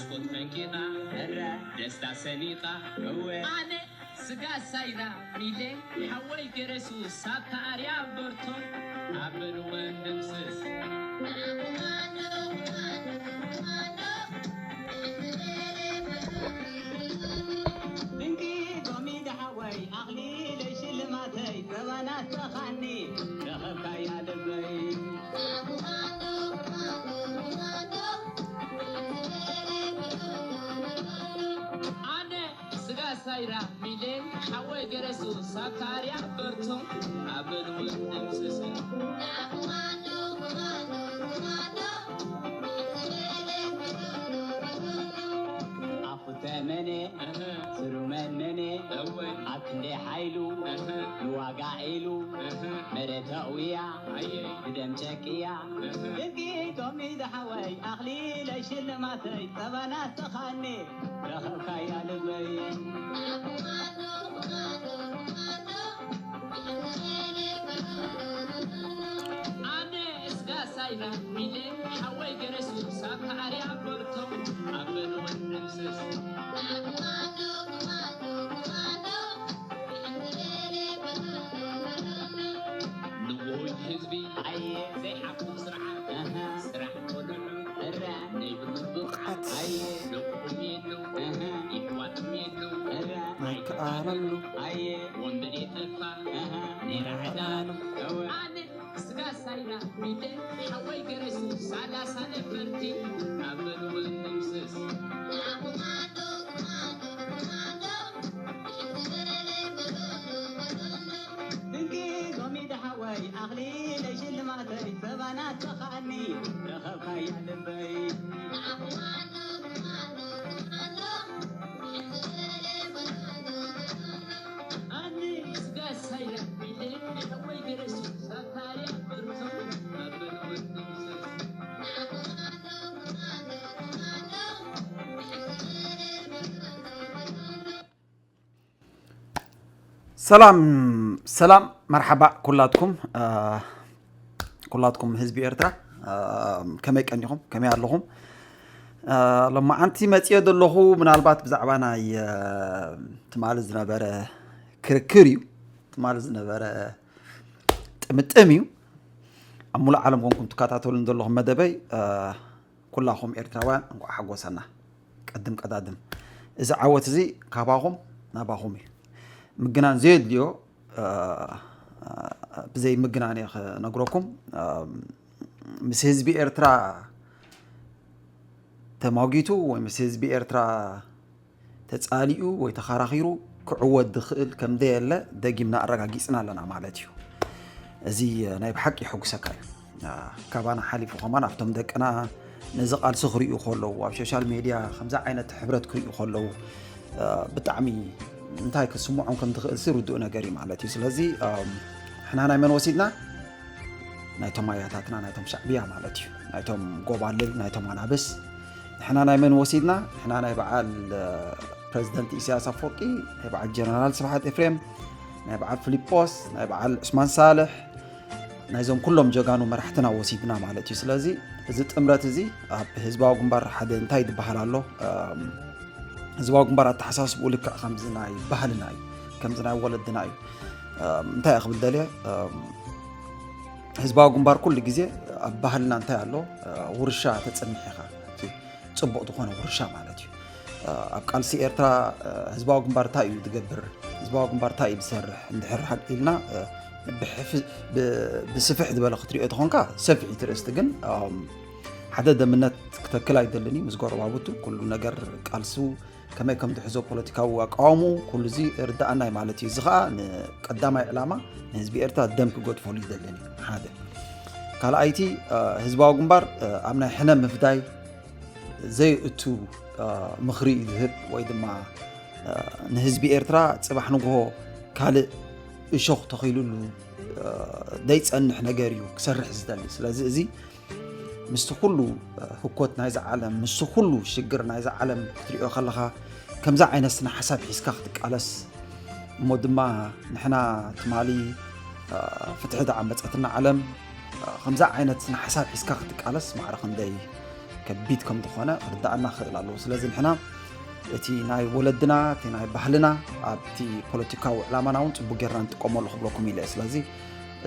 መስኮት ፈንቂቓ፣ ደስታ ሰኒቓ፣ እወ። ኣነ ስጋ ሳይራ ሚለ፣ ሓወይ ገረሱ ሳታ ኣርያ በርቶ፣ ኣበል ወንድምስስ። ድንቂ ዶሚ ደሓወይ ኣኽሊለይ ሽልማተይ፣ ጸባና ተኻኒ ረኸብካያ ልበይ። ኣነ ስጋ ሳይራ ሚሌን ሓወይ ገረሱ ሳካርያ በርቶ ኣበል ወንድምስስ። ኣፉ ተመነ፣ እህ። ስሩ መነነ፣ እወ። ኣብ ክንደይ ሓይሉ፣ እህ። ንዋጋ ኢሉ፣ እህ። መሬት ኣእውያ፣ ኣየ። ብደም ጨቅያ። እህ። ድንቂ ዶሚ ደሓወይ፣ ኣኽሊለይ ሽልማተይ፣ ጸባና ተኻኒ፣ ረኸብካያ ልበይ። ኣነ እስጋ ሳይና ሚሌ ሓወይ ገረሱ ሳካ ኣርያ በርቶ ኣበል ወንድምስስ። ንቑይ ህዝቢ ኣየ ዘይሓቁ ስርዓት፣ ኣሃ። ስራሕ ቆልዑ እረ። ነይብሉ ብቕዓት ኣየ። ደቁም የሉ ኣሃ። ይሕዋትም የሉ እረ። ኣይከኣለሉ ኣየ። ወንበዴ ጠፋ ኣሃ። ነይራ ዕዳሉ። እወ። ኣነ ስጋ ሳይራ ሚለ ሓወይ ገረሱ ሰላሳ ነፈርቲ ኣበል ወንድምስስ። ድንቂ ዶሚ ደሓወይ ኣኽሊለይ ሽልማተይ ጸባና ተኻኒ ረኸብካያ ልበይ። ኣኒ ስጋ ሳይራ ሚለ ሓወይ ገረሱ ሳካርያ በርቶ ኣበል ወንድምስስ። ሰላም ሰላም፣ መርሓባ ኩላትኩም፣ እ፣ ኩላትኩም ህዝቢ ኤርትራ፣ እ፣ ከመይ ቀኒኹም? ከመይ ኣለኹም? እ፣ ሎማዓንቲ መጽየ ዘለኹ ምናልባት ብዛዕባ ናይ፣ እ፣ ትማሊ ዝነበረ ክርክር እዩ። ትማሊ ዝነበረ ጥምጥም እዩ። ኣብ ሙሉእ ዓለም ኮንኩም ትከታተሉን ዘለኹም መደበይ፣ እ፣ ኩላኹም ኤርትራውያን እንቋዕ ሓጎሰና። ቀድም ቀዳድም፣ እዚ ዓወት እዚ ካባኹም ናባኹም እዩ። ምግናን ዘየድልዮ፣ እ፣ ብዘይ ምግናን እየ ክነግረኩም። እ፣ ምስ ህዝቢ ኤርትራ ተማጒቱ ወይ ምስ ህዝቢ ኤርትራ ተጻሊኡ ወይ ተኸራኺሩ ክዕወት ዝኽእል ከም ዘየለ ደጊምና ኣረጋጊጽና ኣለና ማለት እዩ። እዚ ናይ ብሓቂ የሐጉሰካ እዩ። አ፣ ካባና ሓሊፉ ከማን ኣብቶም ደቅና ነዚ ቃልሲ ክርእዩ ከለዉ፣ ኣብ ሶሻል ሜድያ ከምዚ ዓይነት ሕብረት ክርእዩ ከለዉ፣ አ፣ ብጣዕሚ እንታይ ክስምዖም ከም ዝኽእል ሲ ርዱእ ነገር እዩ ማለት እዩ። ስለዚ፣ ኣም፣ ንሕና ናይ መን ወሲድና? ናይቶም ኣያታትና፣ ናይቶም ሻዕብያ ማለት እዩ። ናይቶም ጎባልል፣ ናይቶም ኣናብስ። ንሕና ናይ መን ወሲድና? ንሕና ናይ በዓል፣ እ፣ ፕረዚደንት ኢሳያስ ኣፈወርቂ፣ ናይ በዓል ጀነራል ስብሓት ኤፍሬም፣ ናይ በዓል ፊሊጶስ፣ ናይ በዓል ዑስማን ሳልሕ፣ ናይዞም ኩሎም ጀጋኑ መራሕትና ወሲድና ማለት እዩ። ስለዚ እዚ ጥምረት እዚ ኣብ ህዝባዊ ግንባር ሓደ እንታይ ዝበሃል ኣሎ? እም፣ ህዝባዊ ግንባር ኣተሓሳስብኡ ልክዕ ከምዚ ናይ ባህልና እዩ፣ ከምዚ ናይ ወለድና እዩ። እም፣ እንታይ እየ ክብል ደልየ? እም፣ ህዝባዊ ግንባር ኩሉ ግዜ ኣብ ባህልና እንታይ ኣሎ? እ፣ ውርሻ ተጽንሕ ኢኻ። እቲ ጽቡቕ ዝኾነ ውርሻ ማለት እዩ። እ፣ ኣብ ቃልሲ ኤርትራ፣ እ፣ ህዝባዊ ግንባር እንታይ እዩ ዝገብር? ህዝባዊ ግንባር እንታይ እዩ ዝሰርሕ? እንድሕር ሃግ ኢልና፣ እ፣ ብሕፍ-፣ ብ-፣ ብስፍሕ ዝበለ ክትሪኦ ተኾንካ ሰፊሕ እዩ እቲ ርእስቲ፣ ግን፣ እም፣ ሓደ ደምነት ክተክል ኣይደልን እዩ ምስ ጎረባብቱ። ኩሉ ነገር ቃልሱ ከመይ ከም ትሕዞ ፖለቲካዊ ኣቃውምኡ ኩሉ እዚ ርዳኣናይ ማለት እዩ። እዚ ኸኣ ንቀዳማይ ዕላማ ንህዝቢ ኤርትራ ደም ክገድፈሉ ይደልን እዩ። ሓደ። ካልኣይቲ፣ እ፣ ህዝባዊ ግንባር፣ እ፣ ኣብ ናይ ሕነ ምፍዳይ ዘይእቱ፣ እ፣ ምኽሪ እዩ ዝህብ ወይ ድማ፣ እ፣ ንህዝቢ ኤርትራ ጽባሕ ንግሆ ካልእ እሾኽ ተኺሉሉ፣ እ፣ ዘይጸንሕ ነገር እዩ ክሰርሕ ዝደሊ። ስለዚ እዚ ምስቲ ኩሉ ህኮት ናይዛ ዓለም፣ ምስቲ ኩሉ ሽግር ናይዛ ዓለም ክትሪኦ ከለኻ፣ ከምዛ ዓይነት ስነ ሓሳብ ሒዝካ ክትቃለስ፣ እሞ ድማ ንሕና ትማሊ፣ እ፣ ፍትሒ ዝዓመጸትና ዓለም፣ እ፣ ከምዛ ዓይነት ስነ ሓሳብ ሒዝካ ክትቃለስ ማዕረ ክንደይ ከቢድ ከም ዝኾነ ክርዳኣና ክኽእል ኣለዎ። ስለዚ ንሕና እቲ ናይ ወለድና፣ እቲ ናይ ባህልና ኣብቲ ፖለቲካዊ ዕላማና እውን ጽቡቅ ጌርና ንጥቀመሉ ክብለኩም ኢለ። ስለዚ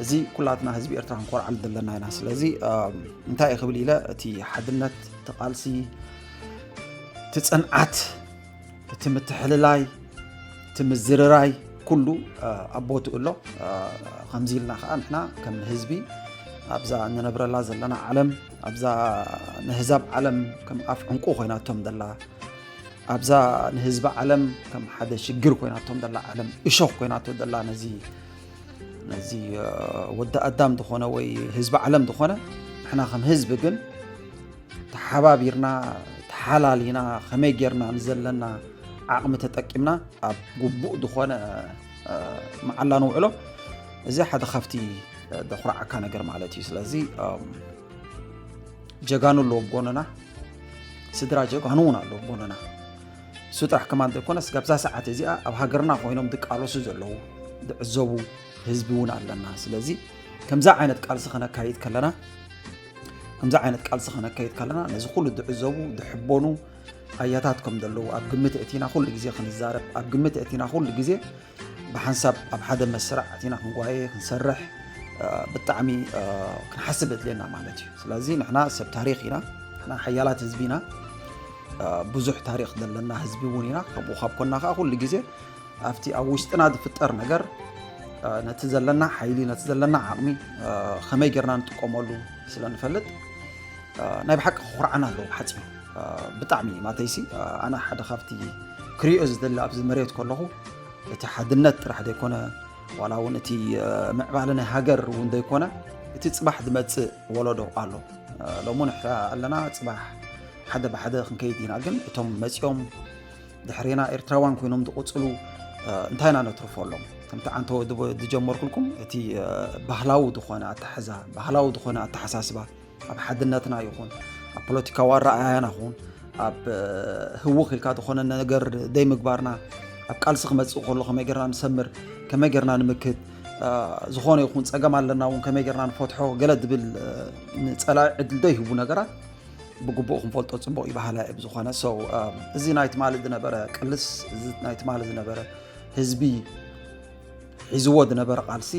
እዚ ኩላትና ህዝቢ ኤርትራ ክንኮርዓሉ ዘለና ኢና። ስለዚ እንታይ ክብል ኢለ፣ እቲ ሓድነት፣ እቲ ቃልሲ፣ እቲ ጽንዓት፣ እቲ ምትሕልላይ፣ እቲ ምዝርራይ ኩሉ ኣብ ቦትኡ ኣሎ። ከምዚ ኢልና ከዓ ንሕና ከም ህዝቢ ኣብዛ እንነብረላ ዘለና ዓለም፣ ኣብዛ ንህዛብ ዓለም ከም ኣፍ ዕንቁ ኮይናቶም ዘላ፣ ኣብዛ ንህዝቢ ዓለም ከም ሓደ ሽግር ኮይናቶም ዘላ ዓለም፣ እሾኽ ኮይናቶ ዘላ ነዚ ነዚ ወዲ ኣዳም ዝኾነ ወይ ህዝቢ ዓለም ዝኾነ፣ ንሕና ከም ህዝቢ ግን ተሓባቢርና፣ ተሓላሊና፣ ከመይ ጌርና ንዘለና ዓቕሚ ተጠቂምና ኣብ ግቡእ ዝኾነ መዓላ ንውዕሎ። እዚ ሓደ ካብቲ ደኹርዓካ ነገር ማለት እዩ። ስለዚ ጀጋኑ ኣለዎ ጎንና፣ ስድራ ጀጋኑ እውን ኣለዎ ጎንና። እሱ ጥራሕ ከማን ዘይኮነ፣ ስጋብ እዛ ሰዓት እዚኣ ኣብ ሃገርና ኮይኖም ዝቃለሱ ዘለዉ፣ ዝዕዘቡ ህዝቢ እውን ኣለና። ስለዚ ከምዚ ዓይነት ቃልሲ ከነካይድ ከለና ከምዚ ዓይነት ቃልሲ ከነካይድ ከለና ነዚ ኩሉ ዝዕዘቡ ዝሕበኑ ኣያታት ከም ዘለዉ ኣብ ግምት እቲና ኩሉ ግዜ ክንዛረብ፣ ኣብ ግምት እቲና ኩሉ ግዜ ብሓንሳብ ኣብ ሓደ መስርዕ ኣቲና ክንጓየ ክንሰርሕ ብጣዕሚ ክንሓስብ እድልየና ማለት እዩ። ስለዚ ንሕና ሰብ ታሪኽ ኢና፣ ንሕና ሓያላት ህዝቢ ኢና፣ ብዙሕ ታሪኽ ዘለና ህዝቢ እውን ኢና። ከምኡ ካብ ኮና ከዓ ኩሉ ግዜ ኣብቲ ኣብ ውሽጥና ዝፍጠር ነገር ነቲ ዘለና ሓይሊ፣ ነቲ ዘለና ዓቕሚ ከመይ ጌርና ንጥቀመሉ ስለ ንፈልጥ ናይ ብሓቂ ክኹርዓና ኣለዎ። ሓፂሩ ብጣዕሚ ማተይሲ ኣነ ሓደ ካብቲ ክሪኦ ዝደሊ ኣብዚ መሬት ከለኹ እቲ ሓድነት ጥራሕ ዘይኮነ ዋላ እውን እቲ ምዕባለ ናይ ሃገር እውን ዘይኮነ እቲ ፅባሕ ዝመፅእ ወለዶ ኣሎ። ሎሚ ንሕና ኣለና፣ ፅባሕ ሓደ ብሓደ ክንከይድ ኢና። ግን እቶም መፂኦም ድሕሬና ኤርትራውያን ኮይኖም ዝቕፅሉ እንታይ ኢና ነትርፈሎም? ከምቲ ዓንተወ ዝጀመርኩልኩም እቲ ባህላዊ ዝኾነ ኣተሓዛ፣ ባህላዊ ዝኾነ ኣተሓሳስባ ኣብ ሓድነትና ይኹን ኣብ ፖለቲካዊ ኣረኣያና ይኹን ኣብ ህውኽ ኢልካ ዝኾነ ነገር ዘይምግባርና፣ ኣብ ቃልሲ ክመፅእ ከሎ ከመይ ጌርና ንሰምር፣ ከመይ ጌርና ንምክት፣ ዝኾነ ይኹን ፀገም ኣለና እውን ከመይ ጌርና ንፈትሖ ገለ ዝብል ንፀላኢ ዕድል ዘይህቡ ነገራት ብግቡእ ክንፈልጦ ፅቡቕ እዩ በሃላይ እየ። ብዝኾነ so እዚ ናይ ትማሊ ዝነበረ ቅልስ፣ እዚ ናይ ትማሊ ዝነበረ ህዝቢ ሒዝዎ ዝነበረ ቃልሲ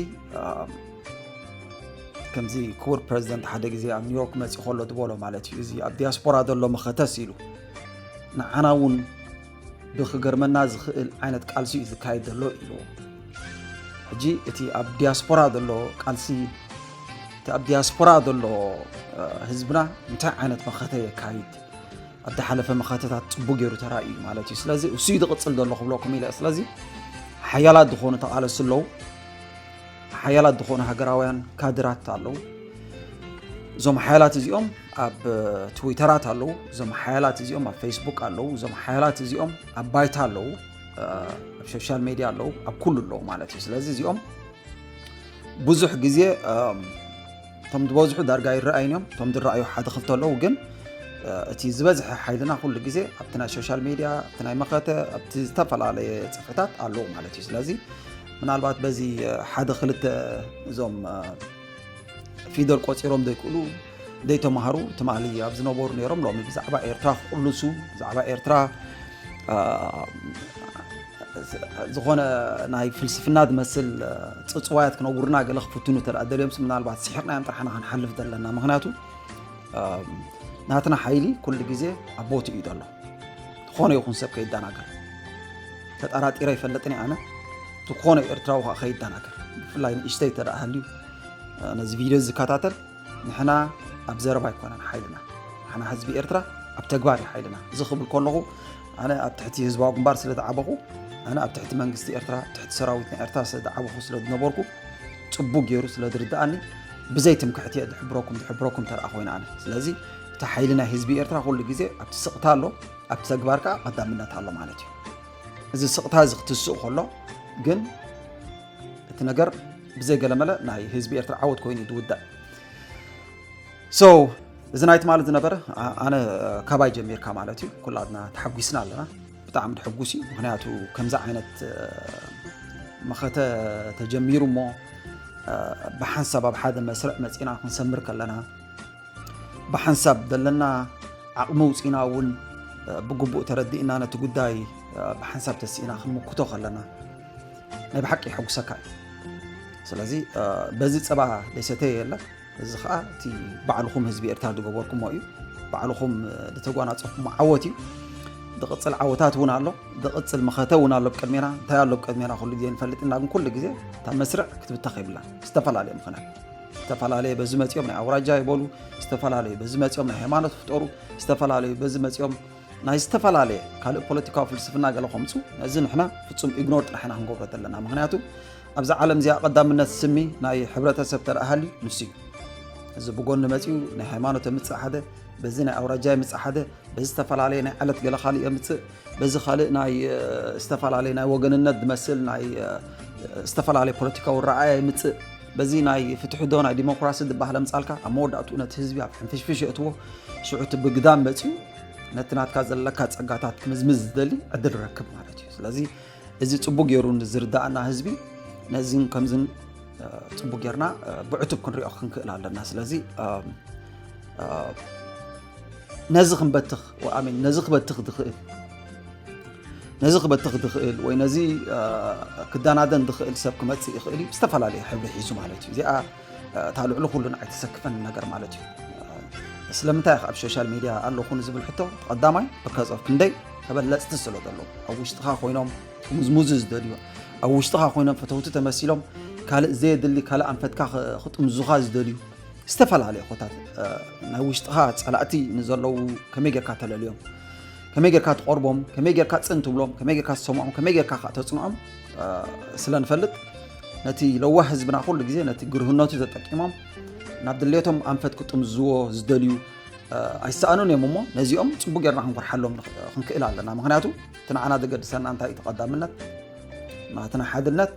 ከምዚ ክቡር ፕረዚደንት ሓደ ግዜ ኣብ ኒውዮርክ መፂኡ ከሎ ዝበሎ ማለት እዩ፣ እዚ ኣብ ዲያስፖራ ዘሎ መኸተስ ኢሉ ንዓና እውን ብክገርመና ዝኽእል ዓይነት ቃልሲ እዩ ዝካየድ ዘሎ ኢሉ። ሕጂ እቲ ኣብ ዲያስፖራ ዘሎ ቃልሲ፣ እቲ ኣብ ዲያስፖራ ዘሎ ህዝብና እንታይ ዓይነት መኸተ የካይድ? ኣብ ዝሓለፈ መኸተታት ፅቡቅ ገይሩ ተራእዩ ማለት እዩ። ስለዚ እሱ እዩ ዝቕፅል ዘሎ ክብለኩም ኢለ። ስለዚ ሓያላት ዝኾኑ ተቓለሱ ኣለዉ፣ ሓያላት ዝኾኑ ሃገራውያን ካድራት ኣለዉ። እዞም ሓያላት እዚኦም ኣብ ትዊተራት ኣለዉ፣ እዞም ሓያላት እዚኦም ኣብ ፌስቡክ ኣለዉ፣ እዞም ሓያላት እዚኦም ኣብ ባይታ ኣለዉ፣ ኣብ ሶሻል ሜድያ ኣለዉ፣ ኣብ ኩሉ ኣለዉ ማለት እዩ። ስለዚ እዚኦም ብዙሕ ግዜ እቶም ዝበዝሑ ዳርጋ ይረኣዩን እዮም። እቶም ዝረኣዩ ሓደ ክልተ ኣለዉ፣ ግን እቲ ዝበዝሐ ሓይልና ኩሉ ግዜ ኣብቲ ናይ ሶሻል ሜድያ፣ ኣብቲ ናይ መኸተ፣ ኣብቲ ዝተፈላለየ ጽፍሕታት ኣለዉ ማለት እዩ። ስለዚ ምናልባት በዚ ሓደ ክልተ እዞም ፊደል ቆጺሮም ዘይክእሉ ዘይተማሃሩ ትማሊ ኣብ ዝነበሩ ነይሮም ሎሚ ብዛዕባ ኤርትራ ክቕልሱ ብዛዕባ ኤርትራ ዝኾነ ናይ ፍልስፍና ዝመስል ጽጽዋያት ክነጉርና ገለ ክፍትኑ ተደኣ ደልዮምስ ምናልባት ስሒቕናዮም ጥራሕና ክንሓልፍ ዘለና። ምክንያቱ ናትና ሓይሊ ኩሉ ግዜ ኣብ ቦትኡ እዩ ዘሎ። ዝኾነ ይኹን ሰብ ከይደናገር ተጠራጢረ ይፈልጥን ኣነ ዝኾነ ኤርትራዊ ከዓ ከይደናገር ብፍላይ ንእሽተይ ተደኣ ሃልዩ ነዚ ቪድዮ ዝከታተል ንሕና ኣብ ዘረባ ኣይኮነን ሓይልና። ንሕና ህዝቢ ኤርትራ ኣብ ተግባር እዩ ሓይልና። እዚ ክብል ከለኹ ኣነ ኣብ ትሕቲ ህዝባዊ ግንባር ስለ ዝዓበኹ ኣነ ኣብ ትሕቲ መንግስቲ ኤርትራ ትሕቲ ሰራዊት ናይ ኤርትራ ስለ ዝዓበኹ ስለ ዝነበርኩ ጽቡቅ ገይሩ ስለ ዝርድኣኒ ብዘይ ትምክሕቲ እየ ዝሕብረኩም ዝሕብረኩም ተረኣ ኮይነ ኣነ። ስለዚ እቲ ሓይሊ ናይ ህዝቢ ኤርትራ ኩሉ ግዜ ኣብቲ ስቕታ ኣሎ፣ ኣብቲ ተግባር ከዓ ቀዳምነት ኣሎ ማለት እዩ። እዚ ስቕታ እዚ ክትስእ ከሎ ግን እቲ ነገር ብዘይ ገለመለ ናይ ህዝቢ ኤርትራ ዓወት ኮይኑ እዩ ዝውዳእ። So እዚ ናይ ትማሊ ዝነበረ ኣነ ካባይ ጀሚርካ ማለት እዩ። ኩላትና ተሓጒስና ኣለና። ብጣዕሚ ድሕጉስ እዩ። ምክንያቱ ከምዚ ዓይነት መኸተ ተጀሚሩ እሞ ብሓንሳብ ኣብ ሓደ መስርዕ መፂና ክንሰምር ከለና ብሓንሳብ ዘለና ዓቕሚ ውፂና እውን ብግቡእ ተረዲእና ነቲ ጉዳይ ብሓንሳብ ተሲእና ክንምክቶ ከለና ናይ ብሓቂ የሐጉሰካ እዩ። ስለዚ በዚ ፀባ ደይሰተየ የለን። እዚ ከዓ እቲ ባዕልኹም ህዝቢ ኤርትራ ዝገበርኩሞ እዩ። ባዕልኹም ዝተጓናፀፍኩሞ ዓወት እዩ። ዝቕፅል ዓወታት እውን ኣሎ። ዝቕፅል መኸተ እውን ኣሎ ብቅድሜና። እንታይ ኣሎ ብቅድሜና ኩሉ ግዜ ንፈልጥ ኢና፣ ግን ኩሉ ግዜ እታ መስርዕ ክትብተኽ የብላን። ዝተፈላለየ ምኽንያት ዝተፈላለየ በዚ መፂኦም ናይ ኣውራጃ ይበሉ፣ ዝተፈላለየ በዚ መፂኦም ናይ ሃይማኖት ፍጠሩ፣ ዝተፈላለየ በዚ መፂኦም ናይ ዝተፈላለየ ካልእ ፖለቲካዊ ፍልስፍና ገለ ከምፁ፣ ነዚ ንሕና ፍፁም ኢግኖር ጥራሕ ኢና ክንገብሮ ዘለና። ምክንያቱ ኣብዛ ዓለም እዚኣ ቀዳምነት ስሚ ናይ ሕብረተሰብ ተረኣሃሊ ንሱ እዩ። እዚ ብጎኒ መፂኡ ናይ ሃይማኖት የምፅእ ሓደ፣ በዚ ናይ ኣውራጃ የምፅእ ሓደ፣ በዚ ዝተፈላለየ ናይ ዕለት ገለ ካልእ የምፅእ፣ በዚ ካልእ ናይ ዝተፈላለየ ናይ ወገንነት ዝመስል ናይ ዝተፈላለየ ፖለቲካዊ ረኣያ የምፅእ። በዚ ናይ ፍትሒ ዶ ናይ ዲሞክራሲ ዝበሃል ኣምፃልካ ኣብ መወዳእትኡ ነቲ ህዝቢ ኣብ ሕንፍሽፍሽ የእትዎ። ሽዑ እቲ ብግዳም መፅኡ ነቲ ናትካ ዘለካ ፀጋታት ክምዝምዝ ዝደሊ ዕድል ረክብ ማለት እዩ። ስለዚ እዚ ፅቡቅ ገይሩ ንዝርዳእና ህዝቢ ነዚን ከምዝን ፅቡቅ ጌርና ብዕቱብ ክንሪኦ ክንክእል ኣለና። ስለዚ ነዚ ክንበትኽ ኣሚን ነዚ ክበትኽ ዝኽእል ነዚ ክበትኽ ዝኽእል ወይ ነዚ ክደናደን ዝኽእል ሰብ ክመፅእ ይኽእል እዩ። ዝተፈላለየ ሕብሪ ሒዙ ማለት እዩ። እዚኣ እታ ልዕሊ ኩሉ ንዓይ ተሰክፈኒ ነገር ማለት እዩ። ስለምንታይ ኣብ ሶሻል ሚድያ ኣለኹ ንዝብል ሕቶ ቀዳማይ ብከፀፍ ክንደይ ተበለፅቲ ስለ ዘለዉ ኣብ ውሽጥኻ ኮይኖም ሙዝሙዙ ዝደልዩ ኣብ ውሽጥኻ ኮይኖም ፈተውቲ ተመሲሎም ካልእ ዘየድሊ ካልእ ኣንፈትካ ክጥምዙኻ ዝደልዩ ዝተፈላለየ ኮታት ናይ ውሽጥኻ ፀላእቲ ንዘለዉ ከመይ ጌርካ ተለልዮም፣ ከመይ ጌርካ ትቐርቦም፣ ከመይ ጌርካ ፅን ትብሎም፣ ከመይ ጌርካ ትሰምዖም፣ ከመይ ጌርካ ከዓ ተፅንዖም ስለ ንፈልጥ ነቲ ለዋህ ህዝብና ኩሉ ግዜ ነቲ ግርህነቱ ተጠቂሞም ናብ ድሌቶም ኣንፈት ክጥምዝዎ ዝደልዩ ኣይሰኣኑን እዮም እሞ ነዚኦም ፅቡቅ ጌርና ክንኮርሓሎም ክንክእል ኣለና። ምክንያቱ እቲ ንዓና ዘገድሰና እንታይ እዩ? ተቐዳምነት ናትና ሓድነት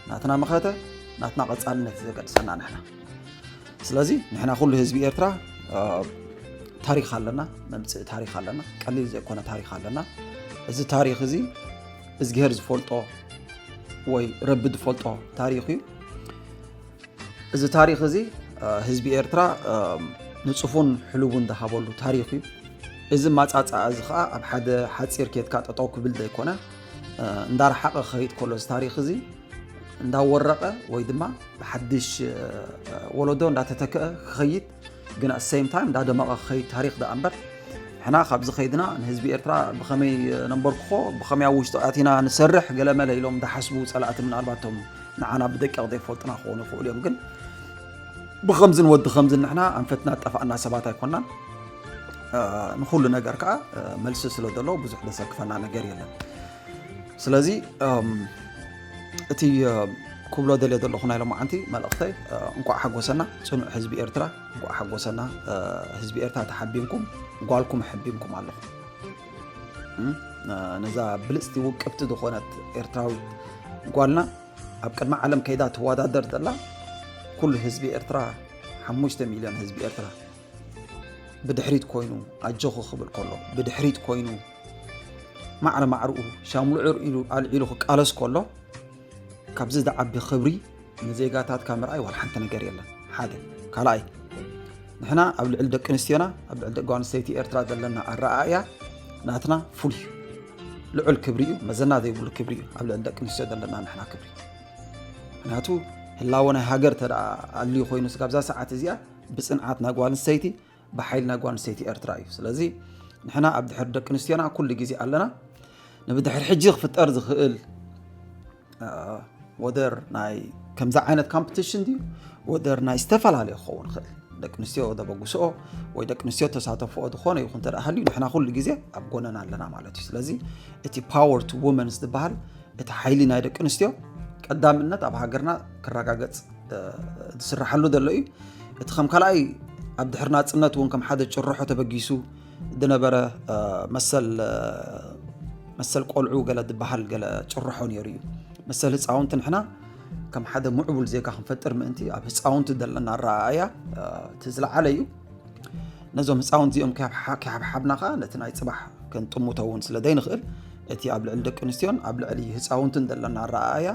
ናትና መኸተ ናትና ቀፃልነት ዘገድሰና ንሕና። ስለዚ ንሕና ኩሉ ህዝቢ ኤርትራ ታሪክ ኣለና፣ መምፅእ ታሪክ ኣለና፣ ቀሊል ዘይኮነ ታሪክ ኣለና። እዚ ታሪክ እዚ እዝግሄር ዝፈልጦ ወይ ረቢ ዝፈልጦ ታሪክ እዩ። እዚ ታሪክ እዚ ህዝቢ ኤርትራ ንፁፉን ሕሉቡን ዝሃበሉ ታሪክ እዩ። እዚ ማፃፃኣ እዚ ከዓ ኣብ ሓደ ሓፂር ኬትካ ጠጠው ክብል ዘይኮነ እንዳረሓቐ ክኸይድ ከሎ እዚ ታሪክ እዚ እንዳወረቐ ወይ ድማ ብሓድሽ ወለዶ እንዳተተክአ ክኸይድ ግን at same time እንዳደመቐ ክኸይድ ታሪክ ደኣ እምበር ንሕና ካብዚ ከይድና ንህዝቢ ኤርትራ ብኸመይ ነንበርክኾ ብኸመይ ኣብ ውሽጡ ኣቲና ንሰርሕ ገለመለ ኢሎም ዝሓስቡ ፀላእቲ ምናልባቶም ንዓና ብደቂቕ ዘይፈልጡና ክኾኑ ይኽእሉ እዮም። ግን ብኸምዝን ወዲ ከምዝን ንሕና ኣንፈትና ጠፋእና ሰባት ኣይኮናን። ንኩሉ ነገር ከዓ መልሲ ስለ ዘለዎ ብዙሕ ዘሰክፈና ነገር የለን። ስለዚ እቲ ክብሎ ደልየ ዘለኹ ናይ ሎማዓንቲ መልእኽተይ እንኳዕ ሓጎሰና ፅኑዕ ህዝቢ ኤርትራ፣ እንኳዕ ሓጎሰና ህዝቢ ኤርትራ ተሓቢንኩም ጓልኩም ኣሐቢንኩም ኣለኹም። ነዛ ብልፅቲ ውቅብቲ ዝኾነት ኤርትራዊት ጓልና ኣብ ቅድሚ ዓለም ከይዳ ትወዳደር ዘላ ኩሉ ህዝቢ ኤርትራ ሓሙሽተ ሚልዮን ህዝቢ ኤርትራ ብድሕሪት ኮይኑ ኣጆኹ ክብል ከሎ ብድሕሪት ኮይኑ ማዕረ ማዕርኡ ሻምልዑ ኢሉ ኣልዒሉ ክቃለስ ከሎ ካብዚ ዝዓቢ ክብሪ ንዜጋታትካ ምርኣይ ዋላ ሓንቲ ነገር የለን። ሓደ ካልኣይ ንሕና ኣብ ልዕሊ ደቂ ኣንስትዮና ኣብ ልዕሊ ደቂ ኣንስተይቲ ኤርትራ ዘለና ኣረኣእያ ናትና ፍሉይ እዩ። ልዑል ክብሪ እዩ። መዘና ዘይብሉ ክብሪ እዩ ኣብ ልዕሊ ደቂ ኣንስትዮ ዘለና ንሕና ክብሪ። ምክንያቱ ህላወ ናይ ሃገር ተደኣ ኣልዩ ኮይኑ ስጋብ እዛ ሰዓት እዚኣ ብፅንዓት ናይ ጓል ኣንስተይቲ ብሓይሊ ናይ ጓል ኣንስተይቲ ኤርትራ እዩ። ስለዚ ንሕና ኣብ ድሕሪ ደቂ ኣንስትዮና ኩሉ ግዜ ኣለና። ንብድሕሪ ሕጂ ክፍጠር ዝኽእል ወደር ናይ ከምዚ ዓይነት ካምፕቲሽን ድዩ ወደር ናይ ዝተፈላለየ ክኸውን ይኽእል። ደቂ ኣንስትዮ ዘበግስኦ ወይ ደቂ ኣንስትዮ ተሳተፍኦ ዝኾነ ይኹን እንተ ደኣ ሃልዩ ንሕና ኩሉ ግዜ ኣብ ጎነን ኣለና ማለት እዩ። ስለዚ እቲ power to women ዝበሃል እቲ ሓይሊ ናይ ደቂ ኣንስትዮ ቀዳምነት ኣብ ሃገርና ክረጋገጽ ዝስራሓሉ ዘሎ እዩ። እቲ ከም ካልኣይ ኣብ ድሕሪ ናጽነት እውን ከም ሓደ ጭርሖ ተበጊሱ ዝነበረ መሰል መሰል ቆልዑ ገለ ዝበሃል ገለ ጭርሖ ነይሩ እዩ። መሰል ህፃውንቲ ንሕና ከም ሓደ ምዕቡል ዜጋ ክንፈጥር ምእንቲ ኣብ ህፃውንቲ ዘለና ኣረኣእያ እቲ ዝለዓለ እዩ። ነዞም ህፃውንቲ እዚኦም ከይሓብሓብና ከዓ ነቲ ናይ ፅባሕ ከንጥምቶ እውን ስለ ዘይንኽእል እቲ ኣብ ልዕሊ ደቂ ኣንስትዮን ኣብ ልዕሊ ህፃውንትን ዘለና ኣረኣእያ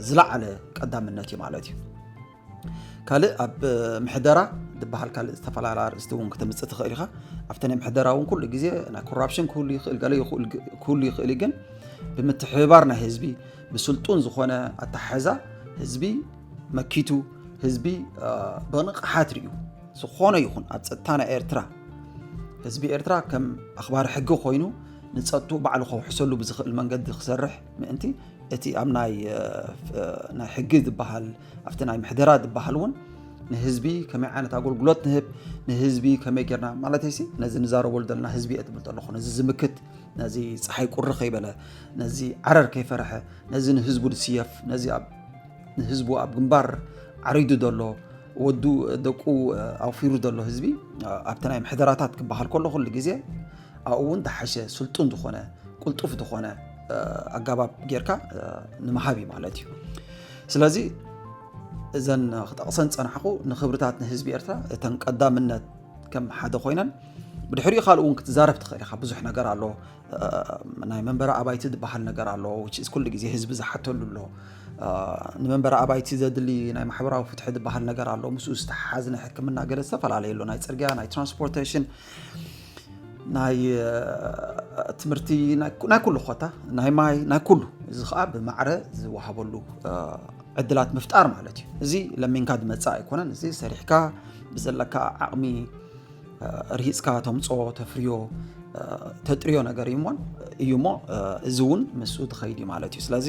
ዝለዓለ ቀዳምነት እዩ ማለት እዩ። ካልእ ኣብ ምሕደራ ዝበሃል ካልእ ዝተፈላለዩ ኣርእስቲ እውን ክተምፅእ ትኽእል ኢኻ። ኣብቲ ናይ ምሕደራ እውን ኩሉ ግዜ ናይ ኮራፕሽን ክህሉ ይኽእል፣ ገለ ክህሉ ይኽእል እዩ። ግን ብምትሕብባር ናይ ህዝቢ፣ ብስልጡን ዝኾነ ኣተሓሕዛ ህዝቢ መኪቱ፣ ህዝቢ ብንቕሓት ርእዩ፣ ዝኾነ ይኹን ኣብ ፀጥታ ናይ ኤርትራ ህዝቢ ኤርትራ ከም ኣኽባሪ ሕጊ ኮይኑ ንፀጥትኡ ባዕሉ ከውሕሰሉ ብዝኽእል መንገዲ ክሰርሕ ምእንቲ፣ እቲ ኣብ ናይ ናይ ሕጊ ዝበሃል፣ ኣብቲ ናይ ምሕደራ ዝበሃል እውን ንህዝቢ ከመይ ዓይነት ኣገልግሎት ንህብ፣ ንህዝቢ ከመይ ጌርና፣ ማለተይሲ ነዚ ንዛረበሉ ዘለና ህዝቢ እየ ትብል ዘለኹ፣ ነዚ ዝምክት፣ ነዚ ፀሓይ ቁሪ ከይበለ፣ ነዚ ዓረር ከይፈረሐ፣ ነዚ ንህዝቡ ዝስየፍ፣ ነዚ ኣብ ንህዝቡ ኣብ ግንባር ዓሪዱ ዘሎ፣ ወዱ ደቁ ኣውፊሩ ዘሎ ህዝቢ ኣብቲ ናይ ምሕደራታት ክበሃል ከሎ ኩሉ ግዜ ኣብኡ እውን ዝሓሸ ስልጡን ዝኾነ፣ ቅልጡፍ ዝኾነ ኣገባብ ጌርካ ንምሃብ እዩ ማለት እዩ። ስለዚ እዘን ክጠቕሰን ዝጸናሕኩ ንኽብርታት ንህዝቢ ኤርትራ እተን ቀዳምነት ከም ሓደ ኮይነን፣ ብድሕሪኡ ካልእ እውን ክትዛረብ ትኽእል ኢኻ። ብዙሕ ነገር ኣሎ። ናይ መንበሪ ኣባይቲ ዝበሃል ነገር ኣሎ፣ which is ኩሉ ግዜ ህዝቢ ዝሓተሉ ኣሎ። ንመንበሪ ኣባይቲ ዘድሊ ናይ ማሕበራዊ ፍትሒ ዝበሃል ነገር ኣሎ፣ ምስኡ ዝተሓሓዝ ናይ ሕክምና ገለ ዝተፈላለየ ኣሎ፣ ናይ ጽርግያ፣ ናይ ትራንስፖርቴሽን፣ ናይ ትምህርቲ፣ ናይ ኩሉ ኮታ፣ ናይ ማይ፣ ናይ ኩሉ፣ እዚ ከዓ ብማዕረ ዝወሃበሉ ዕድላት ምፍጣር ማለት እዩ። እዚ ለሚንካ ዝመጽእ ኣይኮነን። እዚ ሰሪሕካ ብዘለካ ዓቕሚ ርሂፅካ ተምፅኦ፣ ተፍርዮ፣ ተጥርዮ ነገር እዩ እሞ፣ እዩ እሞ፣ እዚ እውን ምስኡ ትኸይድ እዩ ማለት እዩ። ስለዚ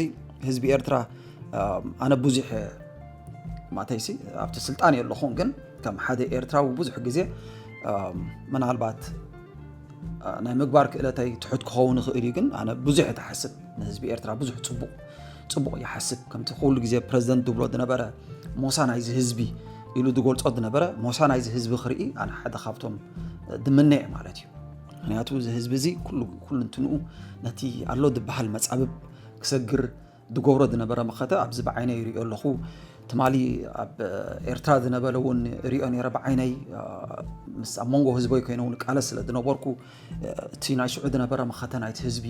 ህዝቢ ኤርትራ ኣነ ብዙሕ ማተይሲ ኣብቲ ስልጣን የለኹን፣ ግን ከም ሓደ ኤርትራዊ ብዙሕ ግዜ ምናልባት ናይ ምግባር ክእለተይ ትሑት ክኸውን ይኽእል እዩ፣ ግን ኣነ ብዙሕ እየ ትሓስብ ንህዝቢ ኤርትራ፣ ብዙሕ ፅቡቕ ፅቡቕ ይሓስብ። ከምቲ ኩሉ ግዜ ፕረዚደንት ዝብሎ ዝነበረ ሞሳ ናይዚ ህዝቢ ኢሉ ዝገልጾ ዝነበረ፣ ሞሳ ናይዚ ህዝቢ ክርኢ ኣነ ሓደ ካብቶም ድምነ እየ ማለት እዩ። ምክንያቱ እዚ ህዝቢ እዚ ኩሉ ኩልንትንኡ ነቲ ኣሎ ዝበሃል መጻብብ ክሰግር ዝገብሮ ዝነበረ መኸተ ኣብዚ ብዓይነይ ይሪኦ ኣለኹ። ትማሊ ኣብ ኤርትራ ዝነበረ እውን ሪኦ ነይረ ብዓይነይ፣ ምስ ኣብ መንጎ ህዝበይ ኮይነ እውን ቃለስ ስለ ዝነበርኩ፣ እቲ ናይ ሽዑ ዝነበረ መኸተ ናይቲ ህዝቢ